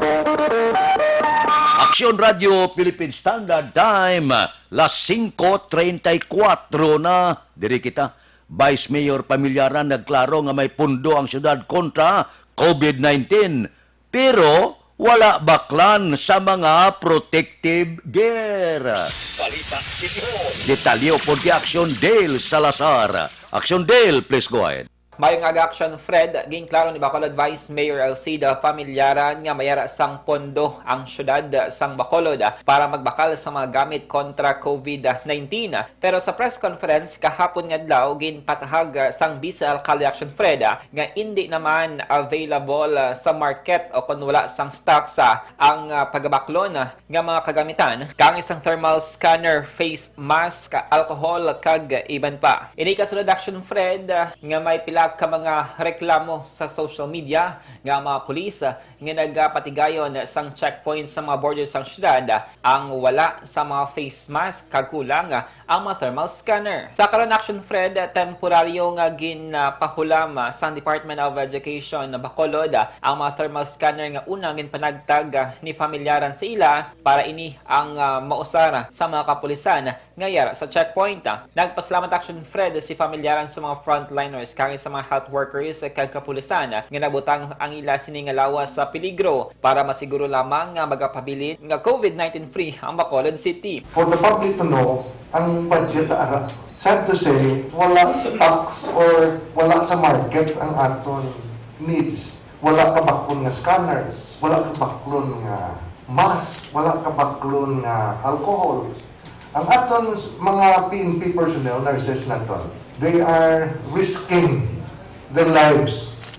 Aksyon Radio Philippine Standard Time, las singko treinta y cuatro na. Diri kita. Vice Mayor Pamilyaran nagklaro nga may pundo ang syudad kontra COVID nineteen, pero wala baklan sa mga protective gear. Balita Sitihon. Detalye pod kay Aksyon Dale Salazar. Aksyon Dale, please go ahead. Mayong aga, Aksyon Fred. Ginklaro ni Bacolod Vice Mayor Alcida Familyaran nga mayara sang pondo ang syudad sang Bacolod para magbakal sa mga gamit kontra COVID nineteen. Pero sa press conference kahapon nga adlaw, ginpatahag, ah, sang Vice Alcalde Action Fred, ah, nga indi naman available, ah, sa market o kon wala sang stocks, ah, ang, ah, pagabaklon, ah, nga mga kagamitan, kaangay sang thermal scanner, face mask, alcohol, kag iban pa. Ini kasulod, Action Fred, ah, nga may pila ka mga reklamo sa social media nga ang mga pulis, ah, nga nagapatigayon sang checkpoint sa mga border sang syudad, ah, ang wala sa mga face mask kag kulang, ah, ang mga thermal scanner. Sa karon, Action Fred, temporaryo nga ginpahulam, ah, sang Department of Education Bacolod, ah, ang mga thermal scanner nga una ginpanagtag, ah, ni familyaran sa ila para ini ang, ah, mausar sa mga kapulisan nga yara sa checkpoint. Nagpasalamat, Action Fred, si familyaran sa mga frontliners kag sa mga health workers kag kapulisan nga nabutang ang ila sini nga lawas sa peligro para masiguro lamang nga magapabilin nga covid nineteen free ang Bacolod City. For the public to know, ang budget ara, sad to say, wala sa tax or wala sa market ang aton needs. Wala kabaklon nga scanners, wala kabaklon nga mask, wala kabaklon nga alcohol. Ang aton mga P N P personnel, nurses naton, they are risking their lives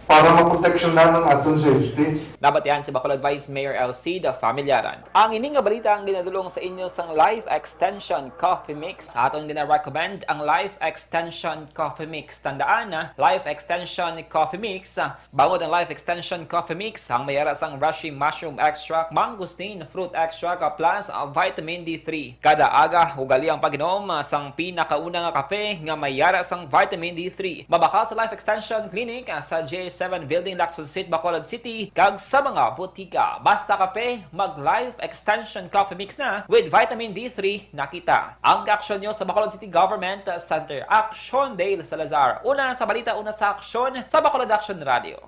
para maproteksyonan ang aton safety. Nabatian si Bacolod Vice Mayor Elcida Familiaran. Ang ini nga balita ang ginadulong sa inyo sang Life Extension Coffee Mix. Sa aton gina-recommend ang Life Extension Coffee Mix. Tandaan, ah, Life Extension Coffee Mix, ah, bangod ang Life Extension Coffee Mix, ang may ara sang Reishi Mushroom Extract, Mangosteen Fruit Extract, ah, plus, ah, Vitamin D three. Kada aga, ugali ang pag-inom, ah, sang pinakauna nga kape nga may ara sang Vitamin D three. Mabakal sa Life Extension Clinic, ah, sa J seven Building, Lacson Street, Bacolod City, kag sa mga butika. Basta kape, mag Life Extension Coffee Mix na with Vitamin D three na kita. Ang kaaksyon nyo sa Bacolod City Government Center. Aksyon, Dale Salazar. Una sa balita, una sa aksyon, sa Bacolod Aksyon Radio.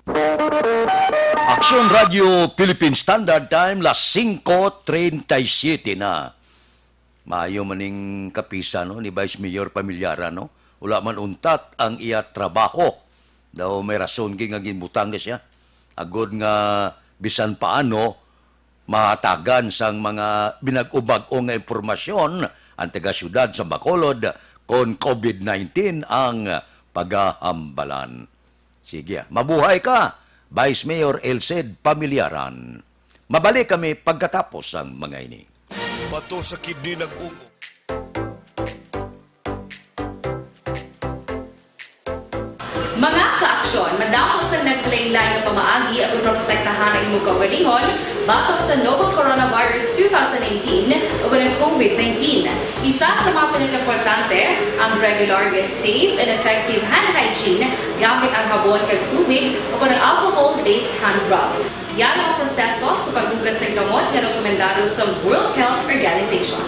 Aksyon Radio Philippine Standard Time, las singko treinta y siete na. Maayo man ning kapisan, no, ni Vice Mayor Familiaran, no? Wala man untat ang iya trabaho. Daw may rason gid nga ginbutang na siya. Agod nga bisan paano, mahatagan sang mga binag-o-bag-o nga impormasyon ang taga-siyudad sa Bacolod kon covid nineteen ang pagahambalan. Sige, ah. Mabuhay ka, Vice Mayor Elcid Pamilyaran. Mabalik kami pagkatapos sang mga ini. Bato sa kidney nag-ungo. Mga kaaksyon, madamo sang naglain-lain nga pamaagi aron maprotektahan ang imong kaugalingon batok sa novel coronavirus two thousand nineteen o ang covid nineteen. Isa sa mga pinakaimportante ang regular nga safe and effective hand hygiene gamit ang habon kag tubig o ang alcohol-based hand rub. Yara ang proseso sa paghugas sang kamot nga rekomendado sa World Health Organization.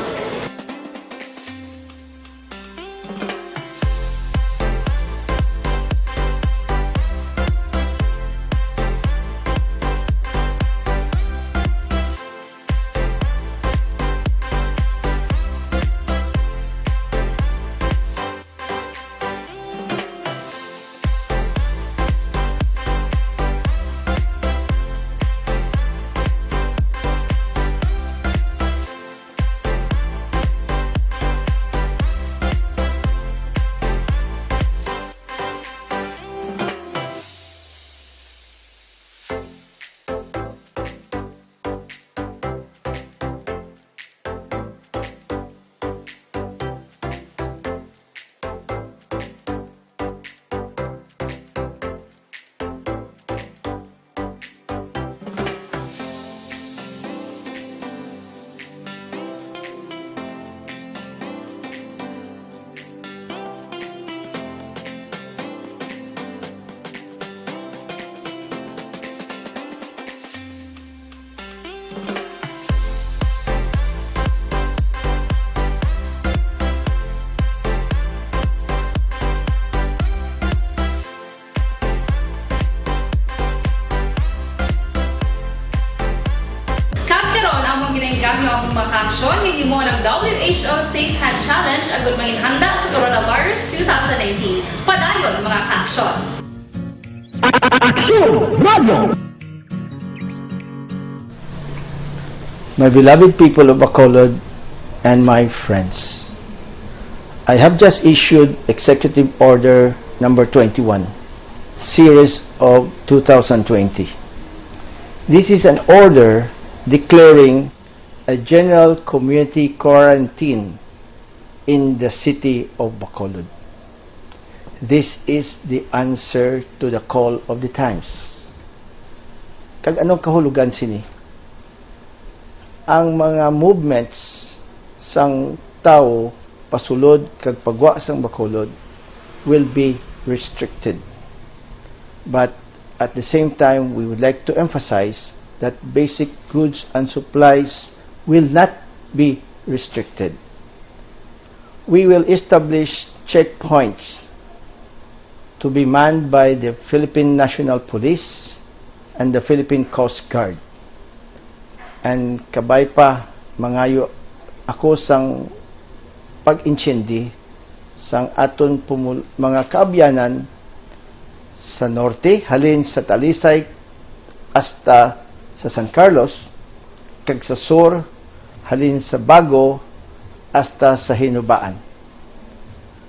Kag karon, among ginainggam ang mga kaaksyon nga gihimo ng W H O Safe Hand Challenge agud manginhanda sa coronavirus two thousand nineteen. Padayon, mga kaaksyon. Aksyon Radio! My beloved people of Bacolod and my friends, I have just issued Executive Order number twenty-one, series of two thousand twenty. This is an order declaring a general community quarantine in the city of Bacolod. This is the answer to the call of the times. Kag anong kahulogan sini? Ang mga movements sang tawo pasulod kag pagwa sang Bacolod will be restricted. But at the same time, we would like to emphasize that basic goods and supplies will not be restricted. We will establish checkpoints to be manned by the Philippine National Police and the Philippine Coast Guard. And kabay pa, mangayo ako sang pag-intindi sang aton pumul-, mga kaabyanan sa norte, halin sa Talisay hasta sa San Carlos, kag sa sur, halin sa Bago hasta sa Hinubaan,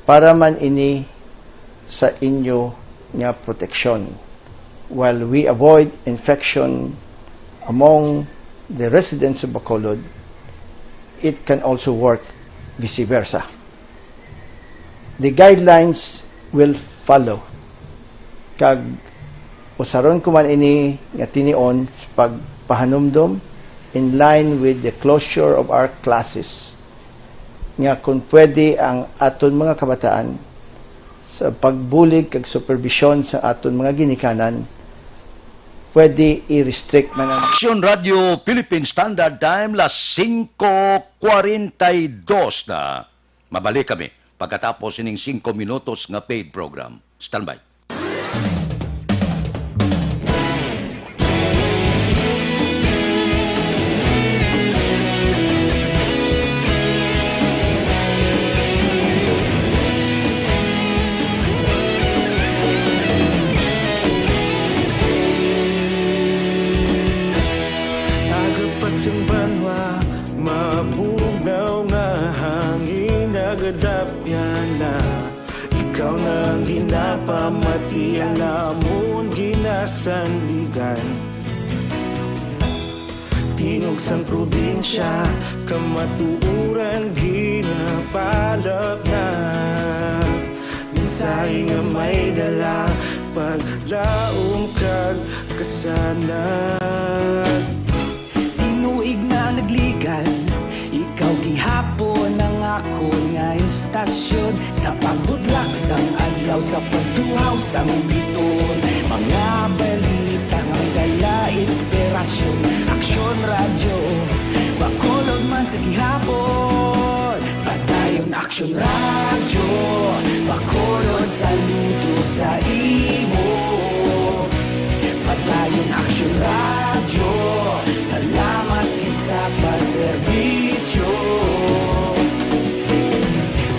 para man ini sa inyo nga proteksyon. While we avoid infection among the residents of Bacolod, it can also work vice versa. The guidelines will follow, kag usaron ko man ini nga tinion sa pagpahanumdom in line with the closure of our classes, nga kung pwede ang aton mga kabataan sa pagbulig kag superbisyon sa aton mga ginikanan, pwede i-restrict man ang Aksyon Radio Philippine Standard Time, las singko kwarenta y dos na. Mabalik kami pagkatapos sining singko minutos nga paid program. Standby. Aga pa sang banwa, mabugnaw nga hangin nagadapyan na. Ikaw na ang ginapamati, ang amon ginasandigan. Tingog sang probinsya, kamatuoran ginapalapnag. Mensahe nga may dala, paglaom kag kasanag. Tinuig na nagligan, ikaw gihapon ang akon nga istasyon. Sa pagbutlak sang adlaw, sa pagtuhaw sang biton, mga balita nga may dala inspirasyon. Aksyon Radyo, Bacolod man sa gihapon. Padayon Aksyon Radyo, Bacolod, saludo sa imo. Padayon Aksyon Radyo, salamat gid sa pagserbisyo.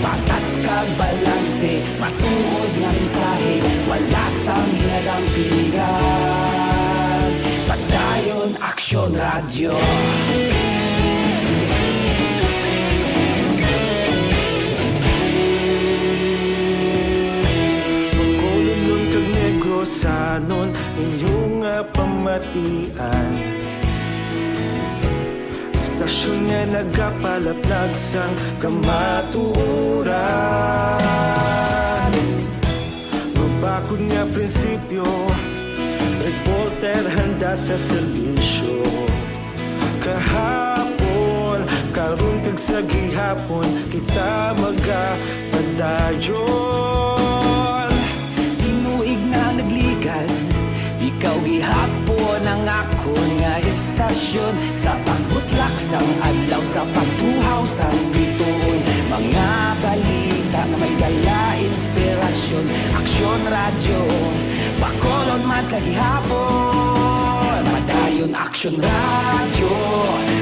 Patas kag balanse, matuod nga mensahe, wala sang ginadampingan. Padayon Aksyon Radyo. Bacolodnon kag Negrosanon, inyo nga pamatian. Istasyon nga nagapalaplag sang kamatuoran. Mabakod nga prinsipyo, reporter handa sa serbisyo. Kahapon, karon kag sa gihapon, kita magapadayon. Tinuig na nagligan, ikaw gihapon ang akon nga istasyon. Sa pagbutlak sang adlaw, sa pagtuhaw sang bituon, mga balita nga may dala inspirasyon. Aksyon Radyo, Bacolod man sa gihapon. Padayon Aksyon Radyo,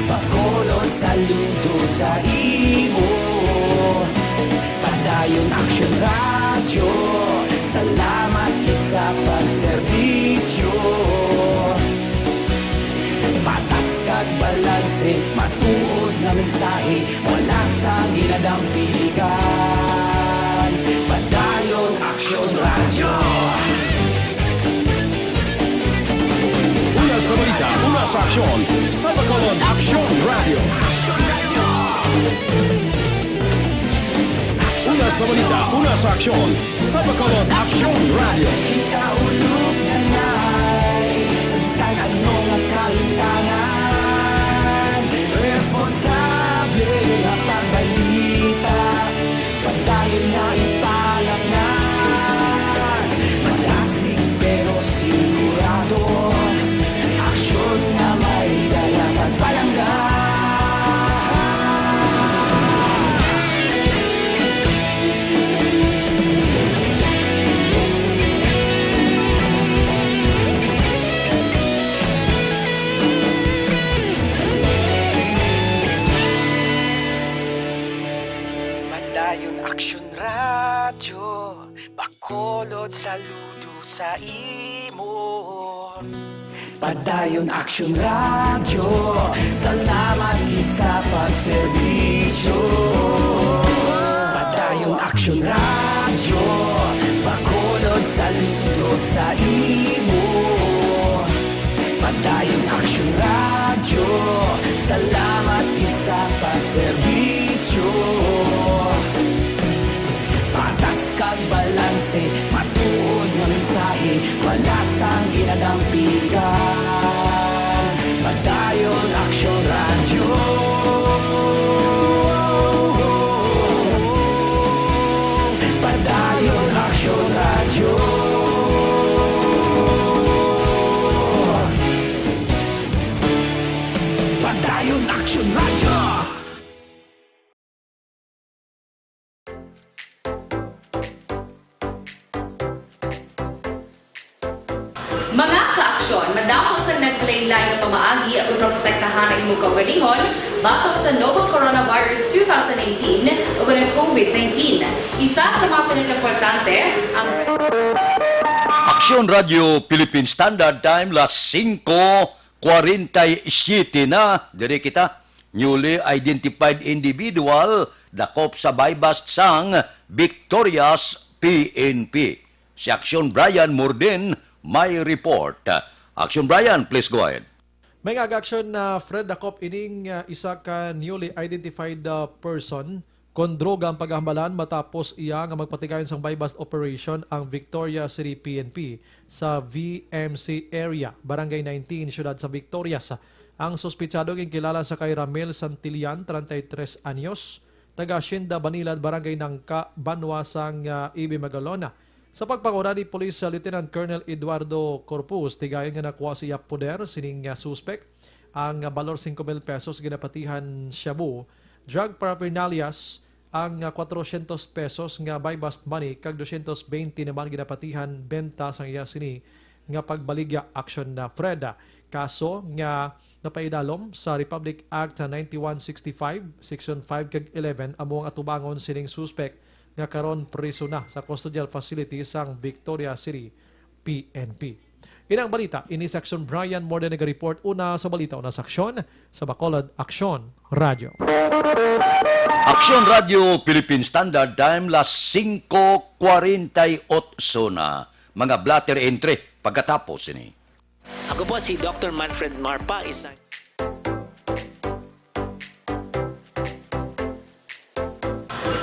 Bacolod, saludo sa imo. Padayon Aksyon Radyo, salamat gid sa pagserbisyo. Patas kag balanse, matuod nga mensahe, wala sang ginadampingan. Padayon Aksyon Radyo. Una sa balita, una sa aksyon, sa Bacolod, Aksyon Radyo. Una Sa balita, una sa aksyon, sa Bacolod Aksyon Radio. Kita ulog na ngay, sa bisan ano nga kahitangan, responsable nga pagbalita, padayon nga ipalapnan, malasig pero sigurado. Aksyon nga may dala kag palangga. Padayon Aksyon Radyo. Bacolod, saludo sa imo. Padayon Aksyon Radyo, salamat gid sa pagserbisyo. Padayon Aksyon Radyo, Bacolod, saludo sa imo. Padayon Aksyon Radyo, salamat gid sa pagserbisyo. Patas kag balanse, matuod nga mensahe, wala sang ginadampigan. Padayon Aksyon Radyo. Padayon Aksyon Radyo. Padayon Aksyon Radyo. Mga kaaksyon, madamo sang naglain-lain nga pamaagi aron maprotektahan ang imong kaugalingon batok sa novel coronavirus two thousand nineteen ug ang COVID nineteen. Isa sa mga pinakaimportante ang Aksyon Radio Philippine Standard Time, las singko kwarenta y siyete na. Diri kita. Newly identified individual dakop sa buy-bust sang Victorias P N P. Si Aksyon Brian Morden may report. Aksyon Brian, please go ahead. May nga aksyon na Fred, dakop ining, ah, isa ka newly identified, ah, person kon droga ang paghambalan matapos iya nga magpatigayon sang buy-bust operation ang Victoria City P N P sa V M C area, Barangay nineteen, siyudad sa Victorias. Ang suspitsado ginkilala sa kay Ramil Santillan, treinta y tres anyos, taga Hacienda Banilad, Barangay Nangka, banwa sang, ah, Ibe Magalona. Sa pagpanguna ni Police Lieutenant Colonel Eduardo Corpus, tigayon nga nakuha sa iya poder sining, ah, suspek ang, ah, balor singko mil pesos ginapatihan shabu, drug paraphernalias, ang, ah, kwatrocientos pesos nga buy-bust money kag doscientos veinte naman ginapatihan benta sang iya sini nga pagbaligya. Aksyon na Fred. Kaso nga napaidalom sa Republic Act ninety-one sixty-five, Section five kag eleven, amo ang atubangon sining suspek nga karon priso na sa custodial facility sang Victoria City P N P. Inang balita, ini si Aksyon Brian Morden nagareport. Una sa balita, una sa aksyon, sa Bacolod Aksyon Radyo. Aksyon Radyo Philippine Standard Time, las singko kwarenta y otso na. Mga blotter entry pagkatapos ini. Ako po si Doctor Manfred Marpa, isang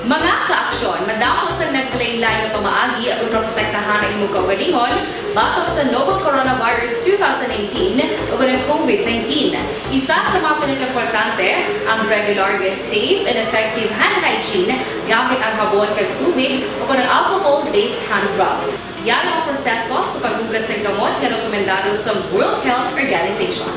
Mga kaaksyon, madamo sang naglain-lain nga pamaagi aron maprotektahan ang imong kaugalingon batok sa novel coronavirus two thousand nineteen ug ang COVID nineteen. Isa sa mga pinakaimportante ang regular nga safe and effective hand hygiene gamit ang habon kag tubig o kon ang alcohol-based hand rub. Yara ang proseso sa paghugas sang kamot nga rekomendado sa World Health Organization.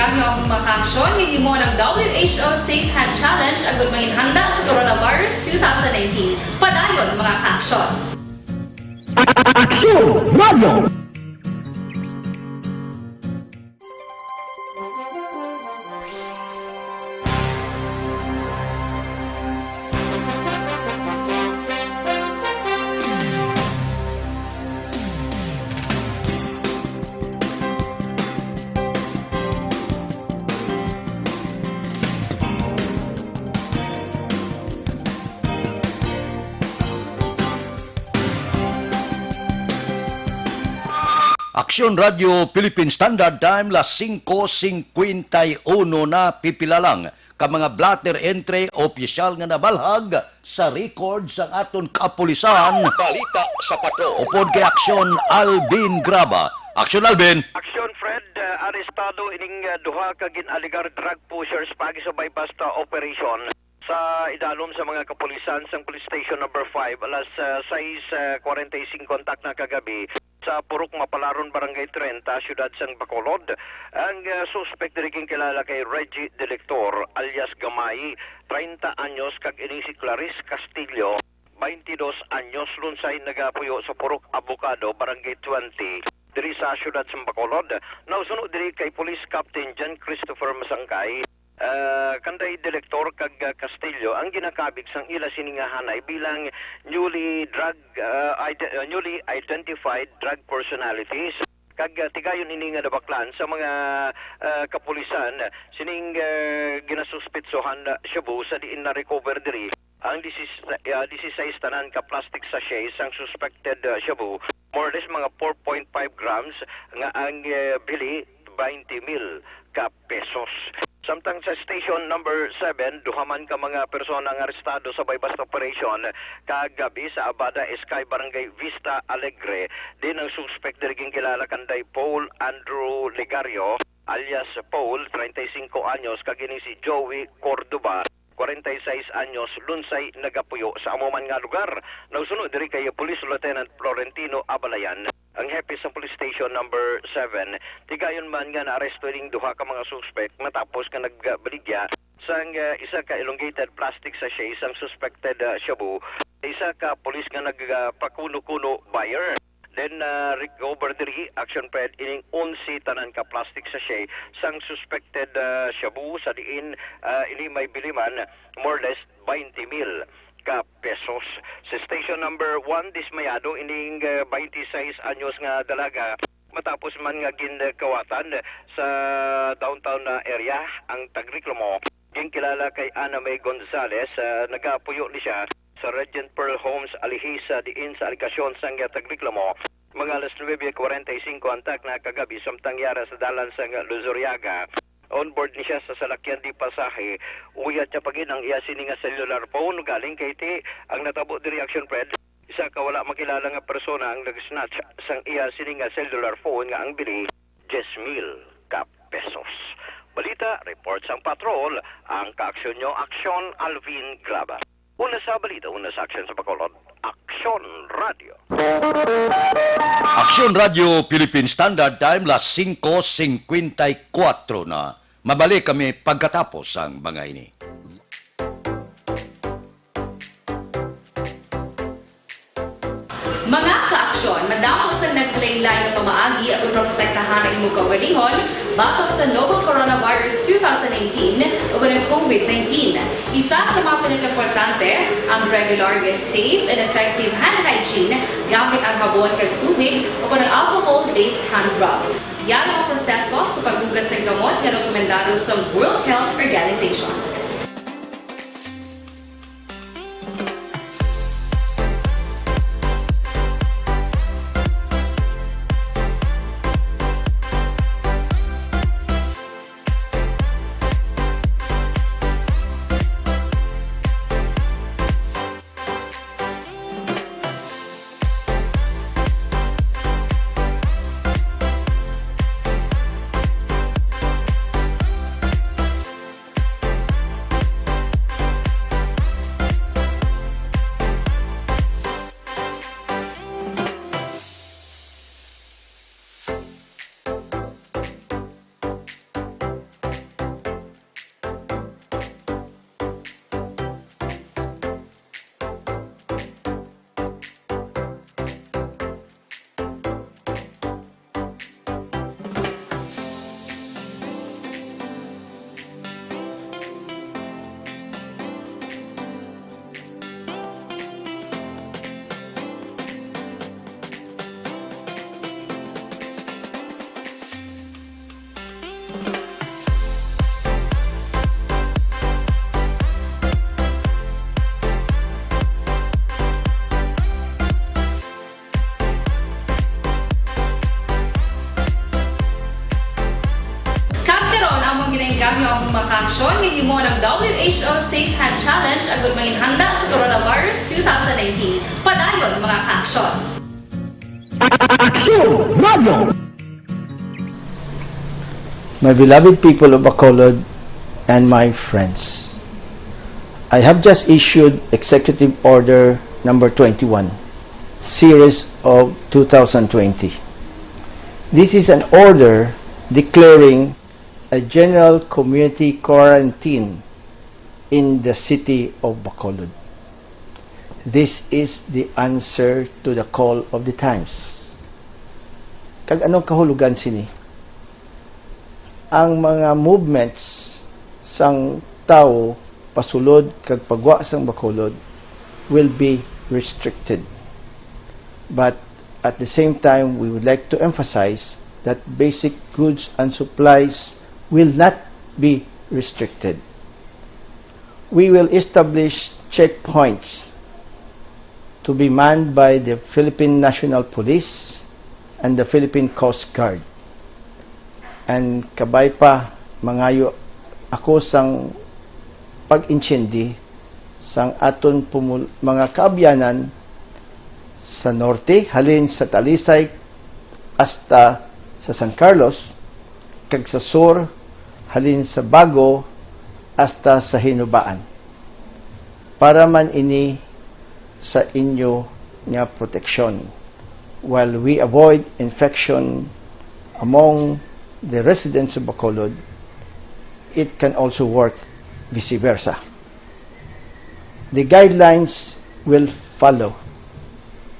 Ang inyong mga kaaksyon, gihimo ng W H O Safe Hand Challenge agud manginhanda sa Coronavirus two thousand nineteen. Padayon, mga kaaksyon. Aksyon Radio! Aksyon Radio Philippine Standard Time, las singko singkwenta y uno na. Pipila lang ka mga blotter entry opisyal nga nabalhag sa record sang aton kapulisan. Balita sa Patrol. Upod kay Aksyon Alvin Graba. Aksyon Alvin. Aksyon Fred, uh, arestado ining, uh, duha ka gin-alegar drug pushers paagi sa Buy Basta operation. Sa idalom sa mga kapulisan sang Police Station Number Five, alas, ah, sais, ah, kwarenta y singko ang takna kagabi, sa Purok Mapalaron, Barangay trenta, siyudad sang Bacolod, ang, ah, suspek diri ginkilala kay Reggie Delector, alias Gamay, treinta anyos, kag ini si Clarice Castillo, twenty-dos anyos, lunsay nagapuyo sa Purok Abogado, Barangay twenty, diri sa siyudad sang Bacolod. Nausuno diri kay Police Captain John Christopher Masangkay, ah, kanday Delector kag, ah, Castillo ang ginakabig sang ila sini nga hanay bilang newly drug, ah, ide-, ah, newly identified drug personalities. Kag, ah, tigayon ini nga nabaklan sa mga, ah, kapulisan sining, ah, ginasuspitsohan, ah, shabu, sa diin na-recover diri ang disis-, ah, disisais tanan ka plastic sachet sang suspected, ah, shabu, more or less mga four point five grams, nga ang, eh, bili twenty mil ka pesos. Samtang sa Station Number Seven, duha man ka mga persona ang arestado sa Buy Basta operation kagabi sa Abada Sky, Barangay Vista Alegre. Din ang suspek diri ginkilala kanday Paul Andrew Legario, alias Paul, treinta y cinco anyos, kag ini si Joey Cordoba, kwarenta y seis anyos, lunsay nagapuyo sa amo man nga lugar. Nausuno diri kay Police Lieutenant Florentino Abalayan, ang hepe sa Police Station Number Seven. Tigayon man nga naaresto ining duha ka mga suspek matapos nga nagbaligya sang, ah, isa ka elongated plastic sachet sang suspected, ah, shabu, isa ka pulis nga nagpakuno-kuno buyer. Then, ah, recover diri, Action Fred, ining onse tanan ka plastic sachet sang suspected, ah, shabu, sa diin, ah, ini may bili man more or less twenty mil ka pesos. Sa Station Number One, dismayado ining, ah, twenty-seis anyos nga dalaga matapos man nga ginkawatan sa downtown na area ang tagreklamo. Ginkilala kay Ana May Gonzalez, ah, nagapuyo ni siya sa Radiant Pearl Homes, Alihis, ah, diin sa alegasyon sang iya tagreklamo, mga alas nuebe kwarenta y singko ang takna kagabi, samtang yara sa dalan sang Luzuriaga. On board ni siya sa salakyan di pasahe, uyat niya pa gid ang iya sini nga cellular phone, galing kay ti ang natabo diri, Action Fred, isa ka wala makilala nga persona ang nag-snatch sang iya sini nga cellular phone nga ang bili diyes mil ka pesos. Balita, report sang patrol, ang kaaksyon nyo, Aksyon Alvin Graba. Una sa balita, una sa aksyon sa Bacolod, Aksyon Radio. Aksyon Radio Philippine Standard Time, las singko singkwenta y kuwatro na. Mabalik kami pagkatapos sang mga ini. Mga kaaksyon, madamo sang naglain-lain nga pamaagi aron maprotektahan ang imo kaugalingon batok sa novel coronavirus two thousand nineteen ug ang COVID nineteen. Isa sa mga pinakaimportante, ang regular nga safe and effective hand hygiene gamit ang habon kag tubig o ang alcohol-based hand rub. Yara ang proseso sa paghugas sang gamot nga rekomendado sa World Health Organization. Kag karon, among ginainggam ang mga kaaksyon nga gihimo ng W H O Safe Hand Challenge agud manginhanda sa coronavirus two thousand nineteen. Padayon, mga kaaksyon. Aksyon Radio! My beloved people of Bacolod and my friends, I have just issued Executive Order number twenty-one, series of two thousand twenty. This is an order declaring a general community quarantine in the city of Bacolod. This is the answer to the call of the times. Kag anong kahulugan sini? Ang mga movements sang tawo pasulod kag pagwa sang Bacolod will be restricted. But at the same time, we would like to emphasize that basic goods and supplies will not be restricted. We will establish checkpoints to be manned by the Philippine National Police and the Philippine Coast Guard. And kabay pa, mangayo ako sang pag-intindi sang aton pumul-, mga kaabyanan sa norte, halin sa Talisay hasta sa San Carlos, kag sa sur, halin sa Bago hasta sa Hinubaan. Para man ini sa inyo nga proteksyon, while we avoid infection among the residents of Bacolod, it can also work vice versa. The guidelines will follow,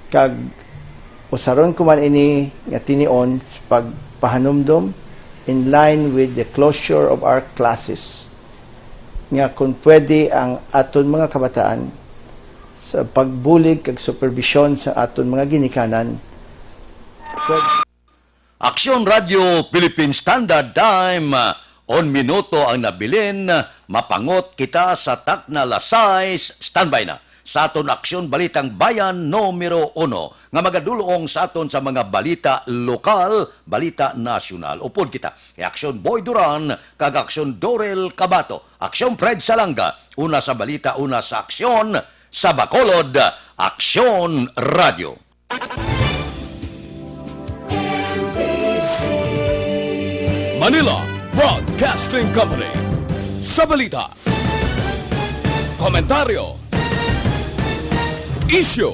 kag usaron ko man ini nga tinion sa pagpahanumdom in line with the closure of our classes, nga kung pwede ang aton mga kabataan sa pagbulig kag superbisyon sa aton mga ginikanan, pwede Aksyon Radio Philippine Standard Time, on minuto ang nabilin, mapangot kita sa takna alas sais, standby na sa aton Aksyon Balitang Bayan numero uno nga magadulong sa aton sa mga balita lokal, balita nasyonal. Upod kita kay Aksyon Boy Duran kag Aksyon Dorel Cabato, Aksyon Fred Salanga, una sa balita, una sa aksyon, sa Bacolod, Aksyon Radio. Manila Broadcasting Company. Sa balita, komentaryo, isyu,